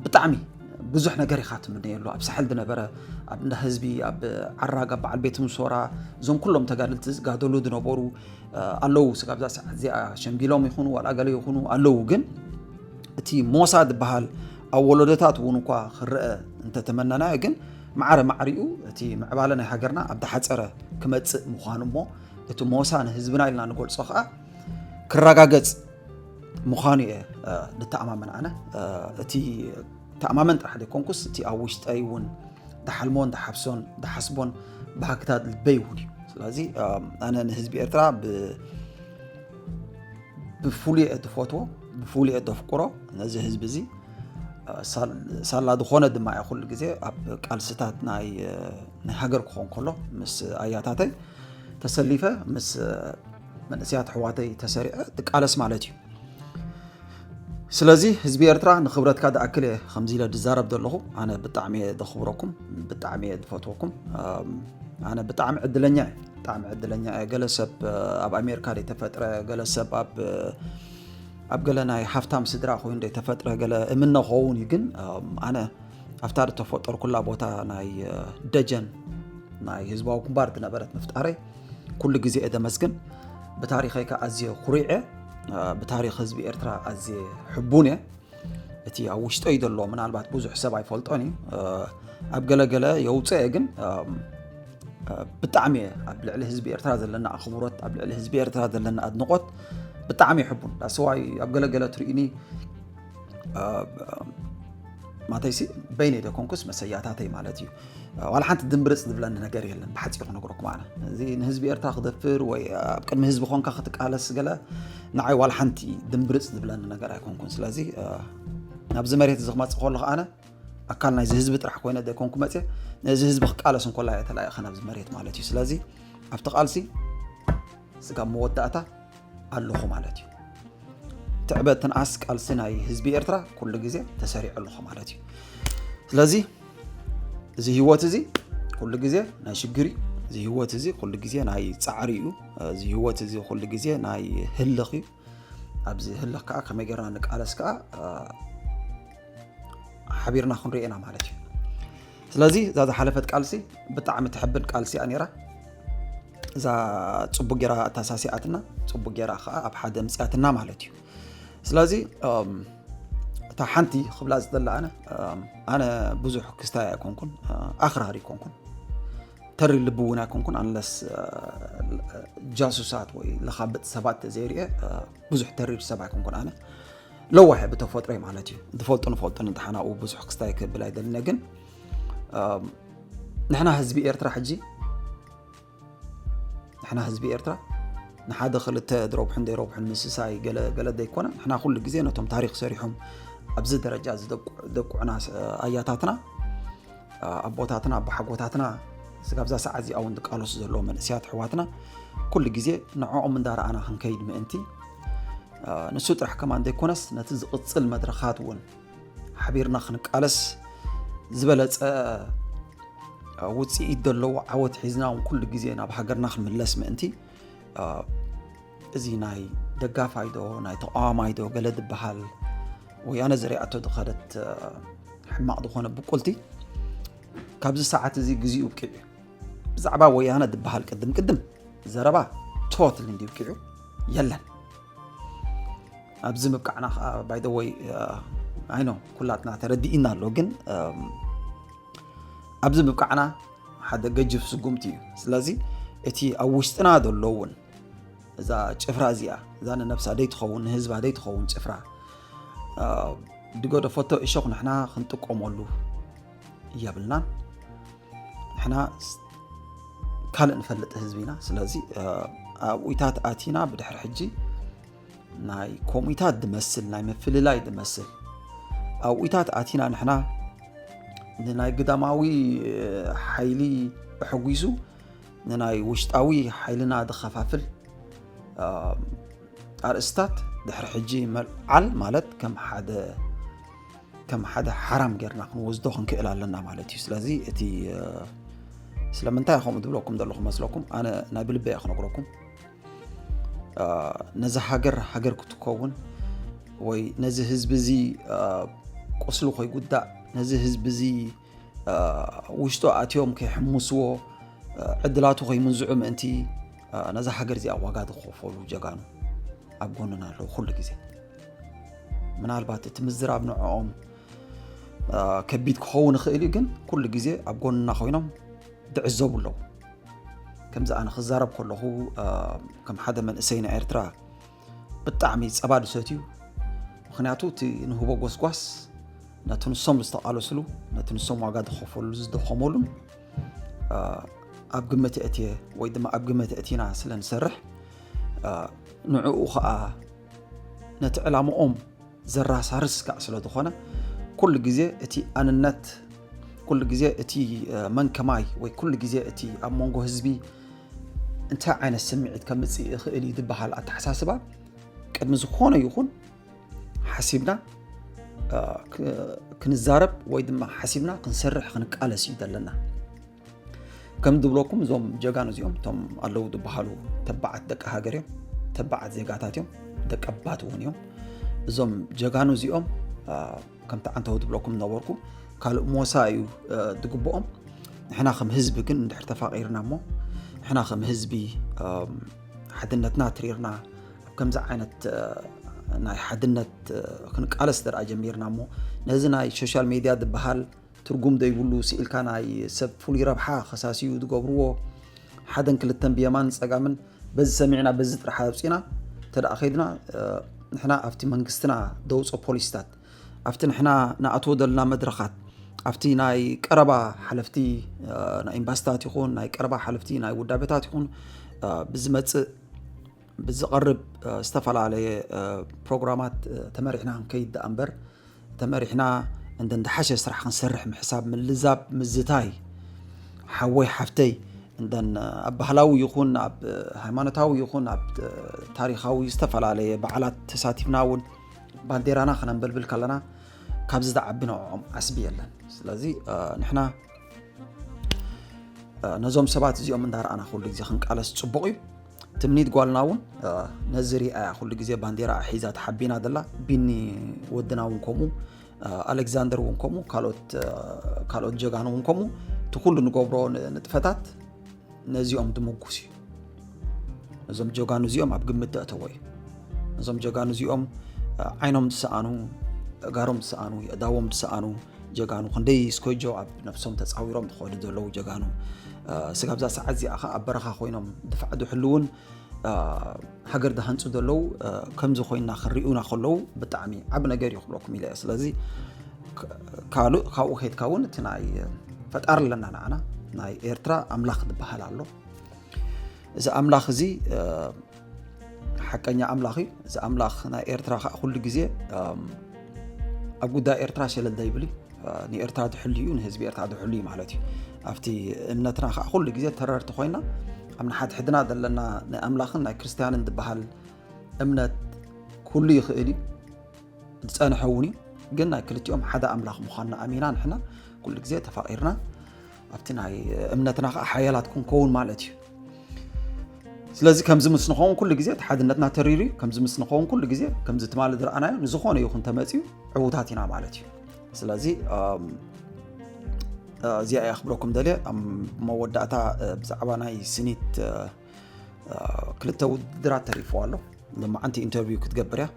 ብጣዕሚ ብዙሕ ነገር ኢኻ ትምነየሉ። ኣብ ሳሕል ዝነበረ፣ ኣብ እንዳ ህዝቢ፣ ኣብ ዓራግ፣ ኣብ በዓል ቤት ምሶራ፣ እዞም ኩሎም ተጋደልቲ ዝጋደሉ ዝነበሩ ኣለዉ። ስጋብ እዛ ሰዓት እዚኣ ሸምጊሎም ይኹኑ ዋላ ገለ ይኹኑ ኣለዉ። ግን እቲ ሞሳ ዝበሃል ኣብ ወለዶታት እውን እኳ ክረአ እንተተመነናዮ፣ ግን ማዕረ ማዕሪኡ እቲ ምዕባለ ናይ ሃገርና ኣብ ዝሓፀረ ክመፅእ ምዃኑ እሞ፣ እቲ ሞሳ ንህዝብና ኢልና ንገልጾ ከዓ ክረጋገጽ ምዃኑ እየ ዝተኣማመን። ኣነ እቲ ተኣማመን ጥራሕ ዘይኮንኩስ፣ እቲ ኣብ ውሽጠይ እውን ዝሓልሞን ዝሓፍሶን ዝሓስቦን ባህግታት ልበይ እውን እዩ። ስለዚ ኣነ ንህዝቢ ኤርትራ ብፍሉይ እየ ዝፈትዎ፣ ብፍሉይ እየ ዘፍቅሮ። ነዚ ህዝቢ እዚ ሳላ ዝኾነ ድማ እየ ኩሉ ግዜ ኣብ ቃልስታት ናይ ሃገር ክኾን ከሎ ምስ ኣያታተይ ተሰሊፈ፣ ምስ መንእሰያት ኣሕዋተይ ተሰሪዐ ትቃለስ ማለት እዩ። ስለዚ ህዝቢ ኤርትራ ንኽብረትካ ዝኣክል እየ ከምዚ ኢለ ዝዛረብ ዘለኹ። ኣነ ብጣዕሚ እየ ዘኽብረኩም፣ ብጣዕሚ እየ ዝፈትወኩም። ኣነ ብጣዕሚ ዕድለኛ እየ፣ ብጣዕሚ ዕድለኛ እየ። ገለ ሰብ ኣብ ኣሜሪካ ዘይተፈጥረ፣ ገለ ሰብ ኣብ ኣብ ገለ ናይ ሃፍታም ስድራ ኮይኑ ዘይተፈጥረ ገለ እምነ ኸውን እዩ። ግን ኣነ ኣብታ ዝተፈጠርኩላ ቦታ ናይ ደጀን ናይ ህዝባዊ ግንባር ዝነበረት ምፍጣረይ ኩሉ ግዜ እየ ዘመስግን። ብታሪኸይ ከዓ ኣዝየ ኩሪዐ፣ ብታሪኽ ህዝቢ ኤርትራ ኣዝየ ሕቡን እየ። እቲ ኣብ ውሽጠይ ዘሎ ምናልባት ብዙሕ ሰብ ኣይፈልጦን እዩ። ኣብ ገለገለ የውፅአ ግን ብጣዕሚ እየ ኣብ ልዕሊ ህዝቢ ኤርትራ ዘለና ኣኽብሮት፣ ኣብ ልዕሊ ህዝቢ ኤርትራ ዘለና ኣድንቖት ብጣዕሚ ይሕቡን። ዳስዋይ ኣብ ገለገለ ትርእኒ ማተይሲ በይነይ ደኮንኩስ መሰያታተይ ማለት እዩ። ዋላ ሓንቲ ድምብርፅ ዝብለኒ ነገር የለን። ብሓፂሩ ክነግረኩም ኣነ እዚ ንህዝቢ ኤርትራ ክደፍር ወይ ኣብ ቅድሚ ህዝቢ ኮንካ ክትቃለስ ገለ ንዓይ ዋላ ሓንቲ ድምብርፅ ዝብለኒ ነገር ኣይኮንኩን። ስለዚ ናብዚ መሬት እዚ ክመፅእ ከለኹ ኣነ ኣካል ናይዚ ህዝቢ ጥራሕ ኮይነ ዘይኮንኩ መፅየ፣ ነዚ ህዝቢ ክቃለስ እንኮላ እየ ተላኢኸ ናብዚ መሬት ማለት እዩ። ስለዚ ኣብቲ ቃልሲ ስጋብ መወዳእታ ኣለኹ ማለት እዩ። ትዕበ ትንኣስ ቃልሲ ናይ ህዝቢ ኤርትራ ኩሉ ግዜ ተሰሪዑ ኣለኹ ማለት እዩ። ስለዚ እዚ ህይወት እዚ ኩሉ ግዜ ናይ ሽግር እዩ። እዚ ህይወት እዚ ኩሉ ግዜ ናይ ጻዕሪ እዩ። እዚ ህይወት እዚ ኩሉ ግዜ ናይ ህልኽ እዩ። ኣብዚ ህልኽ ከዓ ከመይ ጌርና ንቃለስ ከዓ ሓቢርና ክንሪኦ ኢና ማለት እዩ። ስለዚ እዛ ዝሓለፈት ቃልሲ ብጣዕሚ ትሕብን ቃልሲ እያ ነይራ። እዛ ጽቡቅ ጌራ ኣተሳሲኣትና፣ ጽቡቅ ጌራ ከዓ ኣብ ሓደ ምጽኣትና ማለት እዩ። ስለዚ እታ ሓንቲ ክብላ ዝደላ ኣነ ኣነ ብዙሕ ክስታይ ኣይኮንኩን፣ ኣኽራሪ ኣይኮንኩን፣ ተሪር ልቢ እውን ኣይኮንኩን። ኣንለስ ጃሱሳት ወይ ለኻብጥ ሰባት ተዘይርየ ብዙሕ ተሪር ሰብ ኣይኮንኩን። ኣነ ለዋሕ ብተፈጥሮይ ማለት እዩ። ዝፈልጡ ንፈልጡ ንተሓናኡ ብዙሕ ክስታይ ክብል ኣይደልነ። ግን ንሕና ህዝቢ ኤርትራ ሕጂ ንሕና ህዝቢ ኤርትራ ንሓደ ክልተ ድረብሑን ደይረብሑን ምስሳይ ገለ ዘይኮነ፣ ንሕና ኩሉ ግዜ ነቶም ታሪኽ ሰሪሖም ኣብዚ ደረጃ ዝደቁዕና ኣያታትና፣ ኣቦታትና፣ ኣቦሓጎታትና፣ ስጋብዛ ሰዓት እዚኣ እውን ዝቃለሱ ዘለዉ መንእስያት ኣሕዋትና ኩሉ ግዜ ንዕኦም እንዳረኣና ክንከይድ ምእንቲ፣ ንሱ ጥራሕ ከማን ዘይኮነስ ነቲ ዝቕጽል መድረኻት እውን ሓቢርና ክንቃለስ ዝበለጸ ውፅኢት ዘለዎ ዓወት ሒዝና እውን ኩሉ ግዜ ናብ ሃገርና ክንምለስ ምእንቲ፣ እዚ ናይ ደጋፋይ ዶ ናይ ተቃዋማይ ዶ ገለ ዝበሃል ወያነ ዘሪኣቶ ዝኸደት ሕማቕ ዝኾነ ብቁልቲ ካብዚ ሰዓት እዚ ግዜኡ ብቂዑ እዩ። ብዛዕባ ወያነ ዝበሃል ቅድም ቅድም ዘረባ ቶትል እንዲ ብቂዑ የለን። ኣብዚ ምብቃዕና ከዓ ባይደወይ ኣይኖ ኩላትና ተረዲእና ኣሎ። ግን ኣብዚ ምብቃዕና ሓደ ገጅፍ ስጉምቲ እዩ። ስለዚ እቲ ኣብ ውሽጥና ዘሎ እውን እዛ ጭፍራ እዚኣ እዛ ንነብሳ ደይትኸውን ንህዝባ ደይትኸውን ጭፍራ ድገደፈቶ እሾኽ ንሕና ክንጥቀመሉ የብልናን። ንሕና ካልእ ንፈልጥ ህዝቢ ኢና። ስለዚ ኣብኡታት ኣቲና ብድሕሪ ሕጂ ናይ ኮሚታት ዝመስል ናይ ምፍልላይ ዝመስል ኣብኡታት ኣቲና ንሕና ንናይ ግዳማዊ ሓይሊ ኣሕጒሱ ንናይ ውሽጣዊ ሓይልና ዝኸፋፍል ኣርእስታት ድሕሪ ሕጂ መልዓል ማለት ከም ሓደ ከም ሓደ ሓራም ጌርና ክንወስዶ ክንክእል ኣለና ማለት እዩ። ስለዚ እቲ ስለምንታይ ከምኡ ዝብለኩም ዘለኹ መስለኩም ኣነ ናይ ብልበ እየ ክነግረኩም። ነዚ ሃገር ሃገር ክትከውን ወይ ነዚ ህዝቢ እዚ ቁስሉ ከይጉዳእ ነዚ ህዝቢ እዚ ውሽጡ ኣትዮም ከይሕምስዎ ዕድላቱ ከይምንዝዑ ምእንቲ ነዛ ሃገር እዚኣ ዋጋ ዝኸፈሉ ጀጋኑ ኣብ ጎንና ኣለዉ ኩሉ ግዜ። ምናልባት እቲ ምዝራብ ንዕኦም ከቢድ ክኸውን ይኽእል እዩ፣ ግን ኩሉ ግዜ ኣብ ጎንና ኮይኖም ዝዕዘቡ ኣለዉ። ከምዚ ኣነ ክዛረብ ከለኹ ከም ሓደ መንእሰይ ናይ ኤርትራ ብጣዕሚ ጸባ ዝሰትዩ። ምኽንያቱ እቲ ንህቦ ጎስጓስ ነቲ ንሶም ዝተቓለስሉ ነቲ ንሶም ዋጋ ዝኸፈሉ ዝደኸመሉን ኣብ ግምት እትየ ወይ ድማ ኣብ ግምት እቲና ስለ ንሰርሕ ንዕኡ ኸኣ ነቲ ዕላምኦም ዘራሳርስ ከዓ ስለ ዝኾነ ኩሉ ግዜ እቲ ኣንነት ኩሉ ግዜ እቲ መን ከማይ ወይ ኩሉ ግዜ እቲ ኣብ መንጎ ህዝቢ እንታይ ዓይነት ስምዒት ከምፅእ ይኽእል እዩ ዝበሃል ኣተሓሳስባ ቅድሚ ዝኾነ ይኹን ሓሲብና ክንዛረብ ወይ ድማ ሓሲብና ክንሰርሕ ክንቃለስ እዩ ዘለና። ከም ዝብለኩም እዞም ጀጋኑ እዚኦም እቶም ኣለዉ ዝበሃሉ ተባዓት ደቂ ሃገር እዮም፣ ተባዓት ዜጋታት እዮም፣ ደቀባት እውን እዮም። እዞም ጀጋኑ እዚኦም ከምቲ ዓንተው ዝብለኩም ነበርኩ ካልእ ሞሳ እዩ ዝግብኦም። ንሕና ከም ህዝቢ ግን እንድሕር ተፋቒርና እሞ ንሕና ከም ህዝቢ ሓድነትና ትሪርና ኣብ ከምዚ ዓይነት ናይ ሓድነት ክንቃለስ ደኣ ጀሚርና እሞ ነዚ ናይ ሶሻል ሜድያ ዝበሃል ትርጉም ዘይብሉ ስኢልካ ናይ ሰብ ፍሉይ ረብሓ ከሳስዩ ዝገብርዎ ሓደን ክልተን ብየማን ጸጋምን በዚ ሰሚዕና በዚ ጥራሕ ኣብጺና ተደኣ ከይድና ንሕና ኣብቲ መንግስትና ደውጾ ፖሊስታት ኣብቲ ንሕና ንኣትዎ ዘለና መድረኻት ኣብቲ ናይ ቀረባ ሓለፍቲ ናይ ኤምባስታት ይኹን ናይ ቀረባ ሓለፍቲ ናይ ውዳቤታት ይኹን ብዝመጽእ ብዝቐርብ ዝተፈላለየ ፕሮግራማት ተመሪሕና ክንከይድ ደኣ እምበር ተመሪሕና እንደ እንደሓሸ ስራሕ ክንሰርሕ ምሕሳብ ምልዛብ ምዝታይ ሓወይ ሓፍተይ እንደን ኣብ ባህላዊ ይኹን ኣብ ሃይማኖታዊ ይኹን ኣብ ታሪኻዊ ዝተፈላለየ በዓላት ተሳቲፍና እውን ባንዴራና ክነንበልብል ከለና ካብዚ ዝዓቢ ንዕኦም ዓስቢ የለን። ስለዚ ንሕና ነዞም ሰባት እዚኦም እንዳረኣና ኩሉ ግዜ ክንቃለስ ጽቡቕ እዩ። ትምኒት ጓልና እውን ነዚ ሪኣያ ኩሉ ግዜ ባንዴራ ሒዛ ተሓቢና ዘላ ቢኒ ወድና እውን ከምኡ ኣሌክዛንደር እውን ከምኡ ካልኦት ካልኦት ጀጋኑ እውን ከምኡ እቲ ኩሉ ንገብሮ ንጥፈታት ነዚኦም ድምጉስ እዩ። እዞም ጀጋኑ እዚኦም ኣብ ግምት ተእተዎ እዩ። እዞም ጀጋኑ እዚኦም ዓይኖም ዝሰኣኑ፣ እጋሮም ዝሰኣኑ፣ የእዳዎም ዝሰኣኑ ጀጋኑ፣ ክንደይ ስኮጆ ኣብ ነብሶም ተፃዊሮም ዝኸዱ ዘለዉ ጀጋኑ፣ ስጋብዛ ሰዓት እዚኣ ኸዓ ኣብ በረኻ ኮይኖም ድፋዕ ድሕልውን ሃገር ድሃንፁ ዘለዉ ከምዚ ኮይና ክሪኡና ከለዉ ብጣዕሚ ዓብ ነገር እዩ ክብለኩም ኢለ እየ። ስለዚ ካልእ ካብኡ ከይድካ እውን እቲ ናይ ፈጣሪ ኣለና ንዓና ናይ ኤርትራ ኣምላኽ ዝበሃል ኣሎ። እዚ ኣምላኽ እዚ ሓቀኛ ኣምላኽ እዩ። እዚ ኣምላኽ ናይ ኤርትራ ከዓ ኩሉ ግዜ ኣብ ጉዳይ ኤርትራ ሸለል ዘይብል እዩ። ንኤርትራ ድሕሉ እዩ፣ ንህዝቢ ኤርትራ ድሕሉ እዩ ማለት እዩ። ኣብቲ እምነትና ከዓ ኩሉ ግዜ ተረርቲ ኮይና ኣብ ንሓድሕድና ዘለና ናይ ኣምላኽን ናይ ክርስትያንን ዝበሃል እምነት ኩሉ ይኽእል እዩ፣ ዝፀንሐ እውን እዩ። ግን ናይ ክልቲኦም ሓደ ኣምላኽ ምዃንና ኣሚና ንሕና ኩሉ ግዜ ተፋቒርና ኣብቲ ናይ እምነትና ከዓ ሓያላት ክንከውን ማለት እዩ። ስለዚ ከምዚ ምስ ንኸውን ኩሉ ግዜ እቲ ሓድነትና ተሪሩ እዩ። ከምዚ ምስ ንኸውን ኩሉ ግዜ ከምዚ ትማሊ ዝረኣናዮ ንዝኾነ ይኹን ተመፅዩ ዕዉታት ኢና ማለት እዩ። ስለዚ እዚኣ እያ ክብለኩም ደልየ። ኣብ መወዳእታ ብዛዕባ ናይ ስኒት ክልተ ውድድራት ተሪፍዋ ኣሎ። ሎማዓንቲ ኢንተርቪው ክትገብር እያ።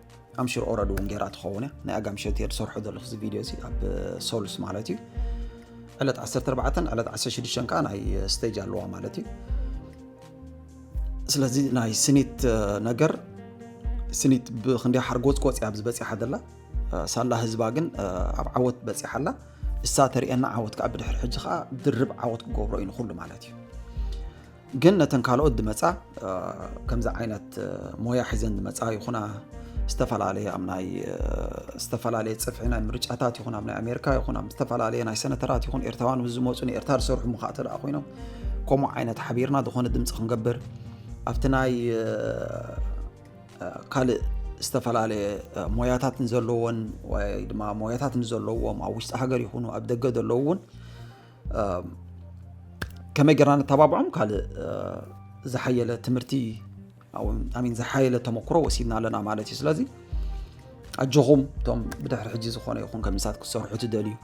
ኣምሽር ኦረዲ እውን ገይራ ትኸውን እያ። ናይ ኣጋምሸት እየ ዝሰርሖ ዘለኹ እዚ ቪድዮ እዚ ኣብ ሶልስ ማለት እዩ። ዕለት ዓሰርተ ኣርባዕተን ዕለት ዓሰርተ ሽዱሽተን ከዓ ናይ ስቴጅ ኣለዋ ማለት እዩ። ስለዚ ናይ ስኒት ነገር ስኒት ብክንደይ ሓርጎፅቆፅ እያ ኣብዚ በፂሓ ዘላ። ሳላ ህዝባ ግን ኣብ ዓወት በፂሓ ኣላ። እሳ ተርእየና ዓወት ከዓ ብድሕሪ ሕጂ ከዓ ድርብ ዓወት ክገብሮ እዩ ንኩሉ ማለት እዩ። ግን ነተን ካልኦት ድመፃ ከምዚ ዓይነት ሞያ ሒዘን ድመፃ ይኹና ዝተፈላለየ ኣብ ናይ ዝተፈላለየ ፅፍሒ ናይ ምርጫታት ይኹን ኣብ ናይ ኣሜሪካ ይኹን ኣብ ዝተፈላለየ ናይ ሰነተራት ይኹን ኤርትራውያን ምስ ዝመፁ ንኤርትራ ዝሰርሑ ምኻእ ተደኣ ኮይኖም ከምኡ ዓይነት ሓቢርና ዝኾነ ድምፂ ክንገብር ኣብቲ ናይ ካልእ ዝተፈላለየ ሞያታት ንዘለዎን ወይ ድማ ሞያታት ንዘለዎም ኣብ ውሽጢ ሃገር ይኹኑ ኣብ ደገ ዘለዉ እውን ከመይ ጌርና ነተባብዖም ካልእ ዝሓየለ ትምህርቲ ኣሚን ዝሓየለ ተመክሮ ወሲድና ኣለና ማለት እዩ። ስለዚ ኣጆኹም እቶም ብድሕሪ ሕጂ ዝኾነ ይኹን ከምሳት ክትሰርሑ ትደልዩ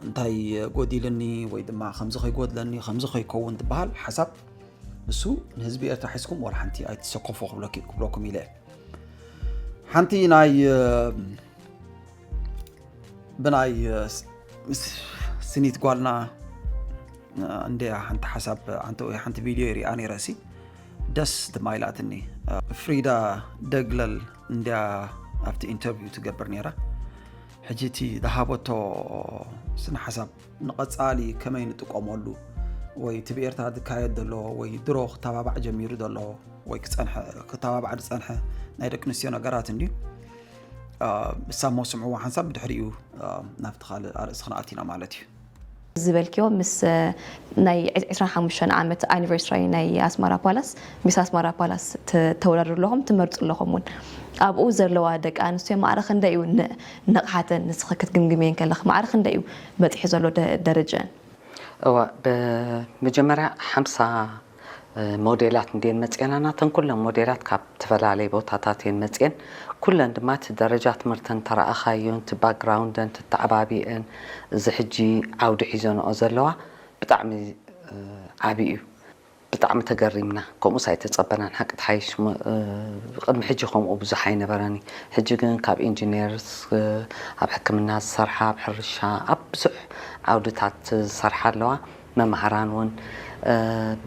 እንታይ ጎዲልኒ ወይ ድማ ከምዚ ከይጎድለኒ ከምዚ ከይከውን ትበሃል ሓሳብ እሱ ንህዝቢ ኤርትራ ሒዝኩም ወላ ሓንቲ ኣይትሰከፎ ክብለኩም ኢለ። ሓንቲ ናይ ብናይ ስኒት ጓልና እንዲያ ሓንቲ ሓሳብ ኣንተ ወይ ሓንቲ ቪድዮ ይሪኣ ነይረ ሲ ደስ ድማ ኢላትኒ። ፍሪዳ ደግለል እንዲያ ኣብቲ ኢንተርቪው ትገብር ነይራ። ሕጂ እቲ ዝሃበቶ ስነ ሓሳብ ንቐፃሊ ከመይ ንጥቀመሉ ወይ እቲ ብኤርትራ ዝካየድ ዘሎ ወይ ድሮ ክተባባዕ ጀሚሩ ዘሎ ወይ ክተባባዕ ዝፀንሐ ናይ ደቂ ኣንስትዮ ነገራት እንድዩ። እሳ እሞ ስምዕዋ ሓንሳብ ብድሕሪኡ ናብቲ ካልእ ኣርእስቲ ክንኣቱ ኢና ማለት እዩ። ዝበልክዮ ምስ ናይ ዕስራን ሓሙሽተን ዓመት ኣኒቨርሳሪ ናይ ኣስመራ ፓላስ ሚስ ኣስመራ ፓላስ ተወዳድሩ ኣለኹም ትመርፁ ኣለኹም እውን ኣብኡ ዘለዋ ደቂ ኣንስትዮ ማዕረ ክንደይ እዩ ንቕሓተን ንስኺ ክትግምግምየን ከለኺ ማዕረ ክንደይ እዩ በፂሑ ዘሎ ደረጃን? እዋ ብመጀመርያ ሓምሳ ሞዴላት እንድየን መፅኤና ናተን ኩለን ሞዴላት ካብ ዝተፈላለየ ቦታታት እየን መፅኤን ኩለን ድማ እቲ ደረጃ ትምህርተን ተረኣኻዮን እቲ ባክግራውንደን ተተዓባቢአን እዚ ሕጂ ዓውዲ ሒዘንኦ ዘለዋ ብጣዕሚ ዓብዪ እዩ። ብጣዕሚ ተገሪምና ከምኡስ ኣይተፀበናን ሓቂ ትሓይሽ ቅድሚ ሕጂ ከምኡ ብዙሕ ኣይነበረን እዩ ሕጂ ግን ካብ ኢንጂነርስ ኣብ ሕክምና ዝሰርሓ ኣብ ሕርሻ ኣብ ብዙሕ ዓውድታት ዝሰርሓ ኣለዋ መምሃራን እውን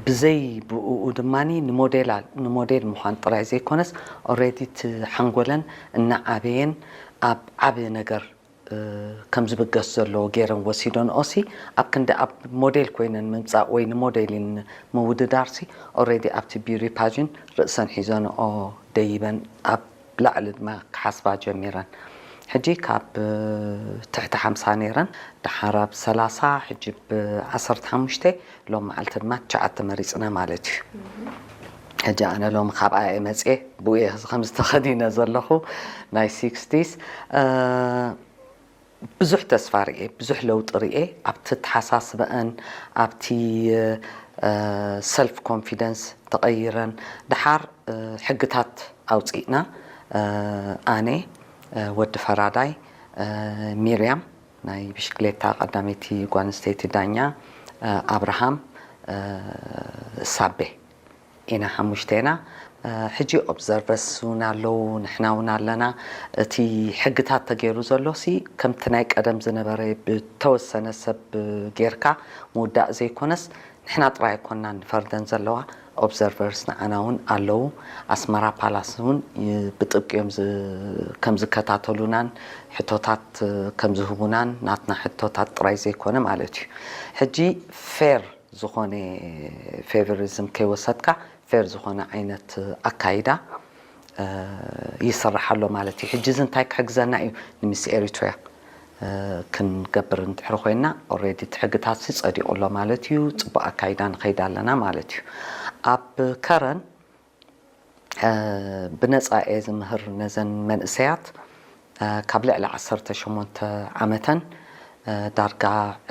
ብዘይ ብኡ ድማ ንሞዴል ምዃን ጥራይ ዘይኮነስ already እቲ ሓንጎለን እናዓበየን ኣብ ዓቢ ነገር ከም ዝብገስ ዘለዎ ገይረን ወሲደንኦ ሲ ኣብ ክንዲ ኣብ ሞዴል ኮይነን ምምፃእ ወይ ንሞዴሊን ምውድዳር ሲ already ኣብቲ beauty pageant ርእሰን ሒዘንኦ ደይበን ኣብ ላዕሊ ድማ ክሓስባ ጀሚረን ሕጂ ካብ ትሕቲ ሓምሳ ነይረን ደሓር ኣብ ሰላሳ ሕጂ ብ ዓሰርተ ሓሙሽተ ሎም መዓልቲ ድማ ትሽዓተ መሪፅና ማለት እዩ ሕጂ ኣነ ሎሚ ካብኣ እየ መፅየ ብኡ እየ ከምዚ ተኸዲነ ዘለኹ ናይ sixties ብዙሕ ተስፋ ርኤ ብዙሕ ለውጢ ርኤ ኣብቲ ተሓሳስበአን ኣብቲ self confidence ተቐይረን ደሓር ሕግታት ኣውፂእና ኣነ ወዲ ፈራዳይ ሚርያም ናይ ብሽክሌታ ቀዳመይቲ ጓል ኣንስተይቲ ዳኛ ኣብርሃም ሳቤ ኢና ሓሙሽተ ኢና። ሕጂ ኦብዘርቨርስ እውን ኣለዉ፣ ንሕና እውን ኣለና። እቲ ሕግታት ተገይሩ ዘሎ ሲ ከምቲ ናይ ቀደም ዝነበረ ብተወሰነ ሰብ ጌርካ ምውዳእ ዘይኮነስ ንሕና ጥራይ ኣይኮንና ንፈርደን ዘለዋ፣ ኦብዘርቨርስ ንዓና እውን ኣለዉ። ኣስመራ ፓላስ እውን ብጥብቂ እዮም ከም ዝከታተሉናን ሕቶታት ከም ዝህቡናን ናትና ሕቶታት ጥራይ ዘይኮነ ማለት እዩ። ሕጂ ፌር ዝኾነ ፌቨሪዝም ከይወሰድካ ፌር ዝኾነ ዓይነት ኣካይዳ ይስራሕ ኣሎ ማለት እዩ። ሕጂ እዚ እንታይ ክሕግዘና እዩ? ንሚስ ኤሪትሪያ ክንገብር እንድሕሪ ኮይና ኦሬዲ እቲ ሕግታት ሲ ጸዲቑ ኣሎ ማለት እዩ። ጽቡቕ ኣካይዳ ንኸይድ ኣለና ማለት እዩ። ኣብ ከረን ብነጻ እየ ዝምህር ነዘን መንእሰያት ካብ ልዕሊ ዓሰርተ ሸሞንተ ዓመተን ዳርጋ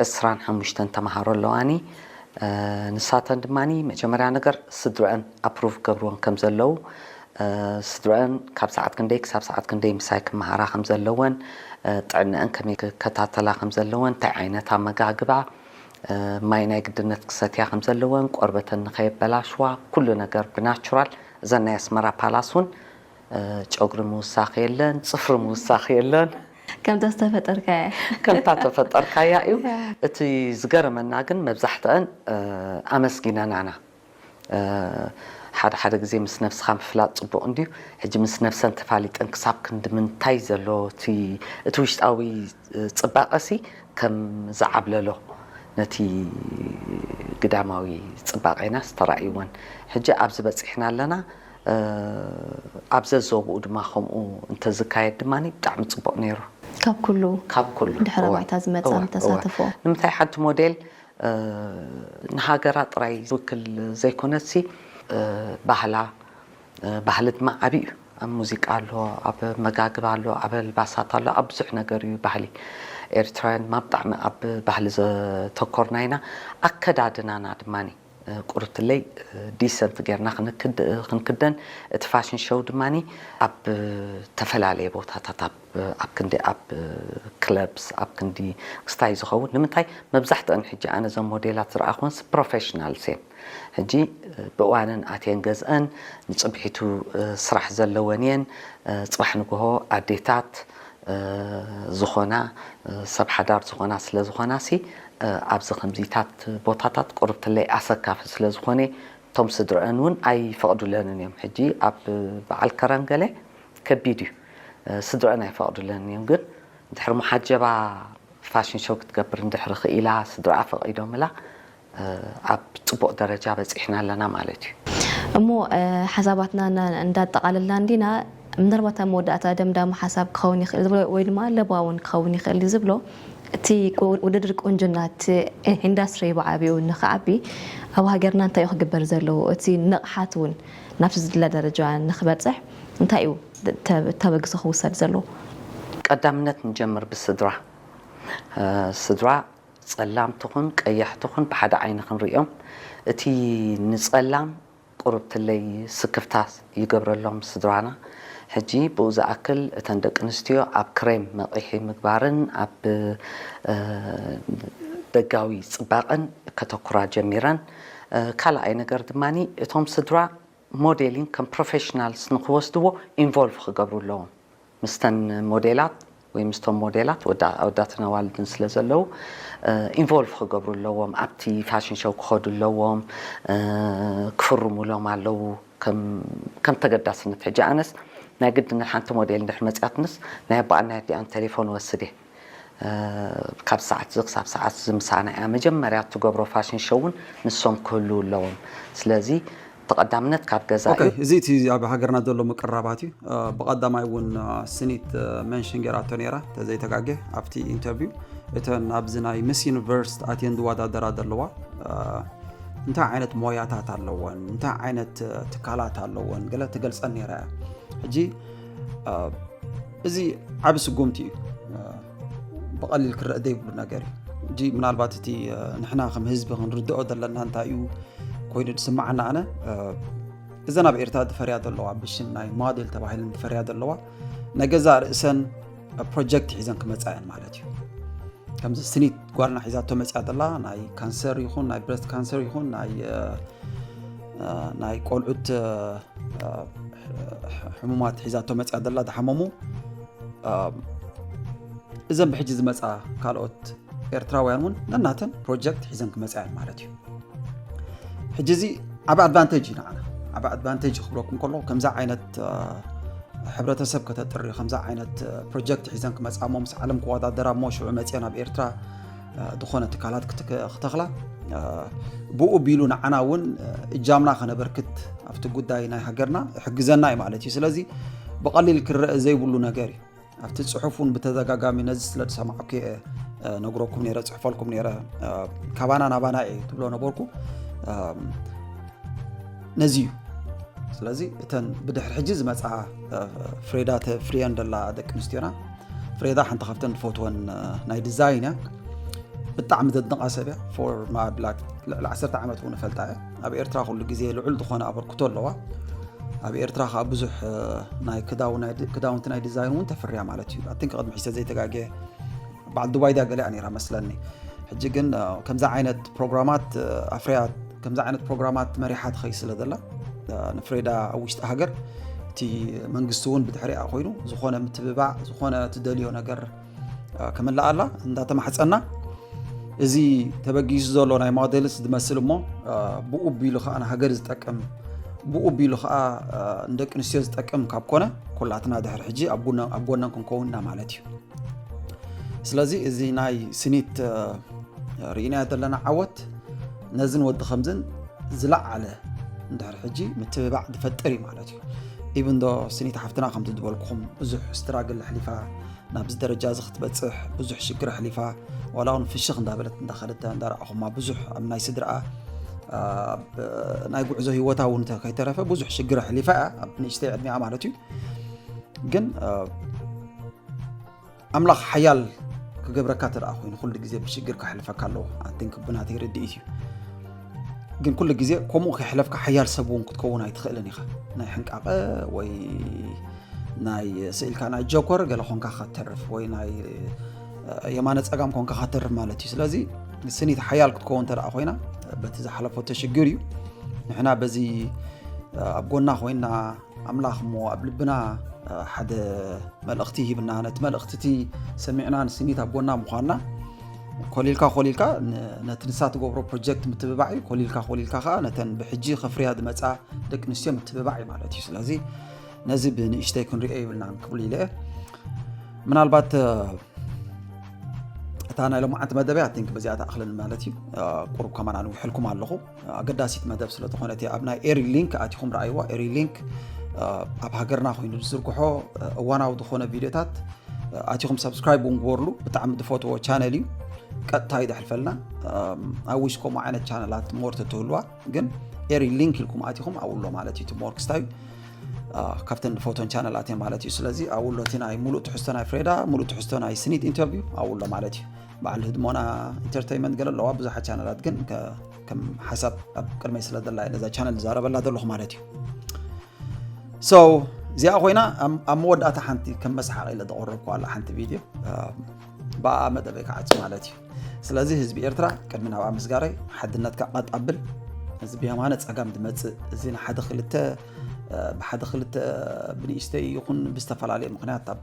ዕስራን ሓሙሽተን ተምሃሮ ኣለዋኒ። ንሳተን ድማ መጀመርያ ነገር ስድረአን ኣፕሩቭ ገብርወን ከም ዘለዉ፣ ስድረአን ካብ ሰዓት ክንደይ ክሳብ ሰዓት ክንደይ ምሳይ ክመሃራ ከም ዘለወን፣ ጥዕነአን ከመይ ክከታተላ ከም ዘለወን፣ እንታይ ዓይነት ኣመጋግባ፣ ማይ ናይ ግድነት ክሰትያ ከም ዘለወን፣ ቆርበተን ንኸየበላሽዋ፣ ኩሉ ነገር ብናቹራል። እዘን ናይ ኣስመራ ፓላስ እውን ጨጉሪ ምውሳኽ የለን፣ ጽፍሪ ምውሳኽ የለን። ከምታ ዝተፈጠርካያ ከምታ ተፈጠርካያ እዩ። እቲ ዝገረመና ግን መብዛሕትአን ኣመስጊነናና። ሓደ ሓደ ግዜ ምስ ነብስኻ ምፍላጥ ጽቡቕ እንድዩ። ሕጂ ምስ ነብሰን ተፋሊጠን ክሳብ ክንዲ ምንታይ ዘሎ እቲ ውሽጣዊ ጽባቐሲ ከም ዝዓብለሎ ነቲ ግዳማዊ ጽባቐናስ ተራእይወን። ሕጂ ኣብዚ በጺሕና ኣለና። ኣብ ዘዘቦኡ ድማ ከምኡ እንተዝካየድ ድማ ብጣዕሚ ጽቡቕ ነይሩ። ካብ ኩሉ ካብ ኩሉ ድሕረ ባይታ ዝመጻ ተሳትፎ። ንምንታይ ሓንቲ ሞዴል ንሃገራ ጥራይ ዝውክል ዘይኮነትሲ ባህላ፣ ባህሊ ድማ ዓብዪ እዩ። ኣብ ሙዚቃ ኣሎ፣ ኣብ መጋግብ ኣሎ፣ ኣብ ኣልባሳት ኣሎ፣ ኣብ ብዙሕ ነገር እዩ ባህሊ። ኤርትራውያን ድማ ብጣዕሚ ኣብ ባህሊ ዘተኮርና ኢና። ኣከዳድናና ድማ ቁርብትለይ ዲሰንት ጌርና ክንክደን፣ እቲ ፋሽን ሾው ድማ ኣብ ተፈላለየ ቦታታት ኣብ ኣብ ክንዲ ኣብ ክለብስ ኣብ ክንዲ ክስታይ ዝኸውን። ንምንታይ መብዛሕትአን ሕጂ ኣነ እዞም ሞዴላት ዝረኣኹንስ ፕሮፌሽናልስ እየን። ሕጂ ብእዋነን ኣትየን ገዝአን ንፅብሒቱ ስራሕ ዘለወን እየን። ፅባሕ ንግሆ ኣዴታት ዝኾና ሰብ ሓዳር ዝኾና ስለ ዝኾና ሲ ኣብዚ ከምዚታት ቦታታት ቁርብትለይ ኣሰካፊ ስለ ዝኾነ እቶም ስድረአን እውን ኣይፈቕዱለንን እዮም። ሕጂ ኣብ በዓል ከረን ገለ ከቢድ እዩ። ስድረአን ኣይፈቕዱለንን እዮም። ግን ድሕሪ መሓጀባ ፋሽን ሾው ክትገብር እንድሕሪ ክኢላ ስድረኣ ፈቒዶምላ ኣብ ፅቡቕ ደረጃ በፂሕና ኣለና ማለት እዩ። እሞ ሓሳባትና እንዳጠቓለልና እንዲና ምናልባት ኣብ መወዳእታ ደምዳሚ ሓሳብ ክኸውን ይኽእል ዝብሎ ወይ ድማ ለባውን ክኸውን ይኽእል ዝብሎ እቲ ውድድር ቁንጅና እቲ ኢንዳስትሪ ብዓብኡ ንኽዓቢ ኣብ ሃገርና እንታይ እዩ ክግበር ዘለዎ? እቲ ንቕሓት እውን ናብቲ ዝድለ ደረጃ ንኽበፅሕ እንታይ እዩ ተበግሶ ክውሰድ ዘለዎ? ቀዳምነት ንጀምር ብስድራ። ስድራ ጸላም ትኹን ቀያሕ ትኹን ብሓደ ዓይኒ ክንሪኦም። እቲ ንጸላም ቁርብትለይ ስክፍታ ይገብረሎም ስድራና። ሕጂ ብኡ ዝኣክል እተን ደቂ ኣንስትዮ ኣብ ክሬም መቒሒ ምግባርን ኣብ ደጋዊ ጽባቐን ከተኩራ ጀሚረን። ካልኣይ ነገር ድማ እቶም ስድራ ሞዴሊንግ ከም ፕሮፌሽናልስ ንክወስድዎ ኢንቮልቭ ክገብሩ ኣለዎም። ምስተን ሞዴላት ወይ ምስቶም ሞዴላት ኣወዳትን ኣዋልድን ስለ ዘለዉ ኢንቮልቭ ክገብሩ ኣለዎም። ኣብቲ ፋሽን ሾው ክኸዱ ኣለዎም። ክፍርሙሎም ኣለዉ። ከም ተገዳስነት ሕጂ ኣነስ ናይ ግድን ሓንቲ ሞዴል እንድሕር መፅያትንስ ናይ ኣቦኣን ናይ ኣዲኣን ቴሌፎን ወስድ እየ። ካብ ሰዓት እዚ ክሳብ ሰዓት እዚ ምሳና እያ መጀመርያ እትገብሮ ፋሽን ሾውን ንሶም ክህልዉ ኣለዎም። ስለዚ ተቐዳምነት ካብ ገዛ እዩ። እዚ እቲ ኣብ ሃገርና ዘሎ ምቅራባት እዩ። ብቐዳማይ እውን ስኒት መንሽን ገይራቶ ነይራ ተዘይተጋጌ ኣብቲ ኢንተርቪው እተን ኣብዚ ናይ ምስ ዩኒቨርስ ኣትየን ዝወዳደራ ዘለዋ እንታይ ዓይነት ሞያታት ኣለወን፣ እንታይ ዓይነት ትካላት ኣለወን ገለ ትገልፀን ነይራ እያ። ሕጂ እዚ ዓቢ ስጉምቲ እዩ። ብቐሊል ክረአ ዘይብሉ ነገር እዩ። ሕጂ ምናልባት እቲ ንሕና ከም ህዝቢ ክንርድኦ ዘለና እንታይ እዩ ኮይኑ ዝስምዓና ኣነ እዘን ኣብ ኤርትራ ዝፈርያ ዘለዋ ብሽም ናይ ሞዴል ተባሂለን ዝፈርያ ዘለዋ ናይ ገዛ ርእሰን ፕሮጀክት ሒዘን ክመፃ እየን ማለት እዩ። ከምዚ ስኒት ጓልና ሒዛቶ መፅያ ዘላ ናይ ካንሰር ይኹን ናይ ብረስት ካንሰር ይኹን ናይ ናይ ቆልዑት ሕሙማት ሒዛቶ መፅያ ዘላ ዝሓመሙ፣ እዘን ብሕጂ ዝመፃ ካልኦት ኤርትራውያን እውን ነናተን ፕሮጀክት ሒዘን ክመፅያ እየን ማለት እዩ። ሕጂ እዚ ዓቢ ኣድቫንቴጅ እዩ ንዓና። ዓቢ ኣድቫንቴጅ ክብለኩም ከሎ፣ ከምዛ ዓይነት ሕብረተሰብ ከተጥሪ፣ ከምዛ ዓይነት ፕሮጀክት ሒዘን ክመፃ እሞ ምስ ዓለም ክወዳደራ እሞ ሽዑ መፅአ ናብ ኤርትራ ዝኾነ ትካላት ክተኽላ፣ ብኡ ቢሉ ንዓና እውን እጃምና ከነበርክት ኣብቲ ጉዳይ ናይ ሃገርና ይሕግዘና እዩ ማለት እዩ። ስለዚ ብቐሊል ክረአ ዘይብሉ ነገር እዩ። ኣብቲ ፅሑፍ እውን ብተደጋጋሚ ነዚ ስለ ዝሰማዕኩ እየ ነግረኩም ነይረ፣ ፅሕፈልኩም ነይረ። ካባና ናባና እየ ትብሎ ነበርኩ። ነዚ እዩ። ስለዚ እተን ብድሕሪ ሕጂ ዝመፃ ፍሬዳ ተፍርየን ደላ ደቂ ኣንስትዮና፣ ፍሬዳ ሓንቲ ካብተን ዝፈትወን ናይ ዲዛይን እያ። ብጣዕሚ ዘድንቓ ሰብ እያ። ፎር ልዕሊ ዓሰርተ ዓመት እውን እፈልጣ እያ። ኣብ ኤርትራ ኩሉ ግዜ ልዑል ዝኾነ ኣበርክቶ ኣለዋ። ኣብ ኤርትራ ከዓ ብዙሕ ናይ ክዳውንቲ ናይ ዲዛይን እውን ተፍርያ ማለት እዩ። ኣትን ቅድሚ ሕሰ ዘይተጋገ በዓል ዱባይ ድያ ገሊኣ ነይራ መስለኒ። ሕጂ ግን ከምዚ ዓይነት ፕሮግራማት ኣፍርያ፣ ከምዚ ዓይነት ፕሮግራማት መሪሓ ትኸይ ስለ ዘላ ንፍሬዳ ኣብ ውሽጢ ሃገር እቲ መንግስቲ እውን ብድሕሪኣ ኮይኑ ዝኾነ ምትብባዕ፣ ዝኾነ ትደልዮ ነገር ክምልኣላ እንዳተማሕፀና፣ እዚ ተበጊሱ ዘሎ ናይ ሞዴልስ ዝመስል እሞ ብኡ ቢሉ ከዓ ንሃገር ዝጠቅም፣ ብኡ ቢሉ ከዓ ንደቂ ኣንስትዮ ዝጠቅም ካብ ኮነ፣ ኩላትና ድሕሪ ሕጂ ኣብ ጎነን ክንከውን ኢና ማለት እዩ። ስለዚ እዚ ናይ ስኒት ርኢናዮ ዘለና ዓወት ነዝን ወዲ ከምዝን ዝለዓለ እንድሕር ሕጂ ምትብባዕ ዝፈጥር እዩ ማለት እዩ። ኢብን ዶ ስኒት ሓፍትና ከምቲ ዝበልኩኹም ብዙሕ ስትራግል ኣሕሊፋ ናብዚ ደረጃ እዚ ክትበፅሕ ብዙሕ ሽግር ኣሕሊፋ፣ ዋላ እውን ፍሽኽ እንዳበለት እንዳኸደተ እንዳረኣኹማ ብዙሕ ኣብ ናይ ስድርኣ ናይ ጉዕዞ ህይወታ እውን ከይተረፈ ብዙሕ ሽግር ኣሕሊፋ እያ ኣብ ንእሽተይ ዕድሚኣ ማለት እዩ። ግን ኣምላኽ ሓያል ክገብረካ ተደኣ ኮይኑ ኩሉ ግዜ ብሽግር ከሕልፈካ ኣለዎ። ኣንቲንክ ብናተይ ርድኢት እዩ። ግን ኩሉ ግዜ ከምኡ ከይሕለፍካ ሓያል ሰብ እውን ክትከውን ኣይትኽእልን ኢኻ። ናይ ሕንቃቐ ወይ ናይ ስኢልካ ናይ ጆከር ገለ ኮንካ ከተርፍ ወይ ናይ የማነ ጸጋም ኮንካ ከተርፍ ማለት እዩ። ስለዚ ስኒት ሓያል ክትከውን ተደኣ ኮይና በቲ ዝሓለፈቶ ሽግር እዩ። ንሕና በዚ ኣብ ጎና ኮይና ኣምላኽ እሞ ኣብ ልብና ሓደ መልእኽቲ ሂብና፣ ነቲ መልእኽቲ እቲ ሰሚዕና ንስኒት ኣብ ጎና ምዃንና ኮሊልካ ኮሊልካ ነቲ ንሳ ትገብሮ ፕሮጀክት ምትብባዕ እዩ። ኮሊልካ ኮሊልካ ከዓ ነተን ብሕጂ ከፍርያ ዝመፃ ደቂ ኣንስትዮ ምትብባዕ እዩ ማለት እዩ። ስለዚ ነዚ ብንእሽተይ ክንሪኦ ይብልናን ክብል ኢለ ምናልባት እታ ናይ ሎማዓንቲ መደበይ ኣቲንክ በዚኣ ተኣኽልን ማለት እዩ። ቁሩብ ከማን ኣንዊሐልኩም ኣለኹ። ኣገዳሲት መደብ ስለ ዝኾነት እያ። ኣብ ናይ ኤሪ ሊንክ ኣቲኹም ረኣይዋ። ኤሪ ሊንክ ኣብ ሃገርና ኮይኑ ዝዝርግሖ እዋናዊ ዝኾነ ቪድዮታት ኣቲኹም ሰብስክራይብ እውን ግበርሉ። ብጣዕሚ ዝፈትዎ ቻነል እዩ። ቀጥታ ይደሕልፈልና። ኣብ ዊሽ ከምኡ ዓይነት ቻነላት ሞር ተትህልዋ ግን ኤሪ ሊንክ ኢልኩም ኣቲኹም ኣብኡ ኣሎ ማለት እዩ። እቲ ሞር ክስታይ ካብተን ዝፈትወን ቻነላት እየ ማለት እዩ። ስለዚ ኣብኡ ኣሎ እቲ ናይ ሙሉእ ትሕዝቶ ናይ ፍሬዳ፣ ሙሉእ ትሕዝቶ ናይ ስኒት ኢንተርቪው ኣብኡ ኣሎ ማለት እዩ። በዓል ህድሞና ኢንተርተይመንት ገለ ኣለዋ ብዙሓት ቻነላት፣ ግን ከም ሓሳብ ኣብ ቅድመይ ስለ ዘላ እየ ነዛ ቻነል ዝዛረበላ ዘለኹ ማለት እዩ። ሶ እዚኣ ኮይና ኣብ መወዳእታ ሓንቲ ከም መስሓቕ ኢለ ዘቕረብኩ ኣላ ሓንቲ ቪድዮ ብኣ መደበይ ክዓጽ ማለት እዩ። ስለዚ ህዝቢ ኤርትራ ቅድሚ ናብኣ ምስጋረይ ሓድነትካ ቀጥ ኣብል። እዚ ብየማነ ጸጋም ዝመጽእ እዚ ንሓደ ክልተ ብሓደ ክልተ ብንእሽተይ ይኹን ብዝተፈላለየ ምኽንያት ኣብ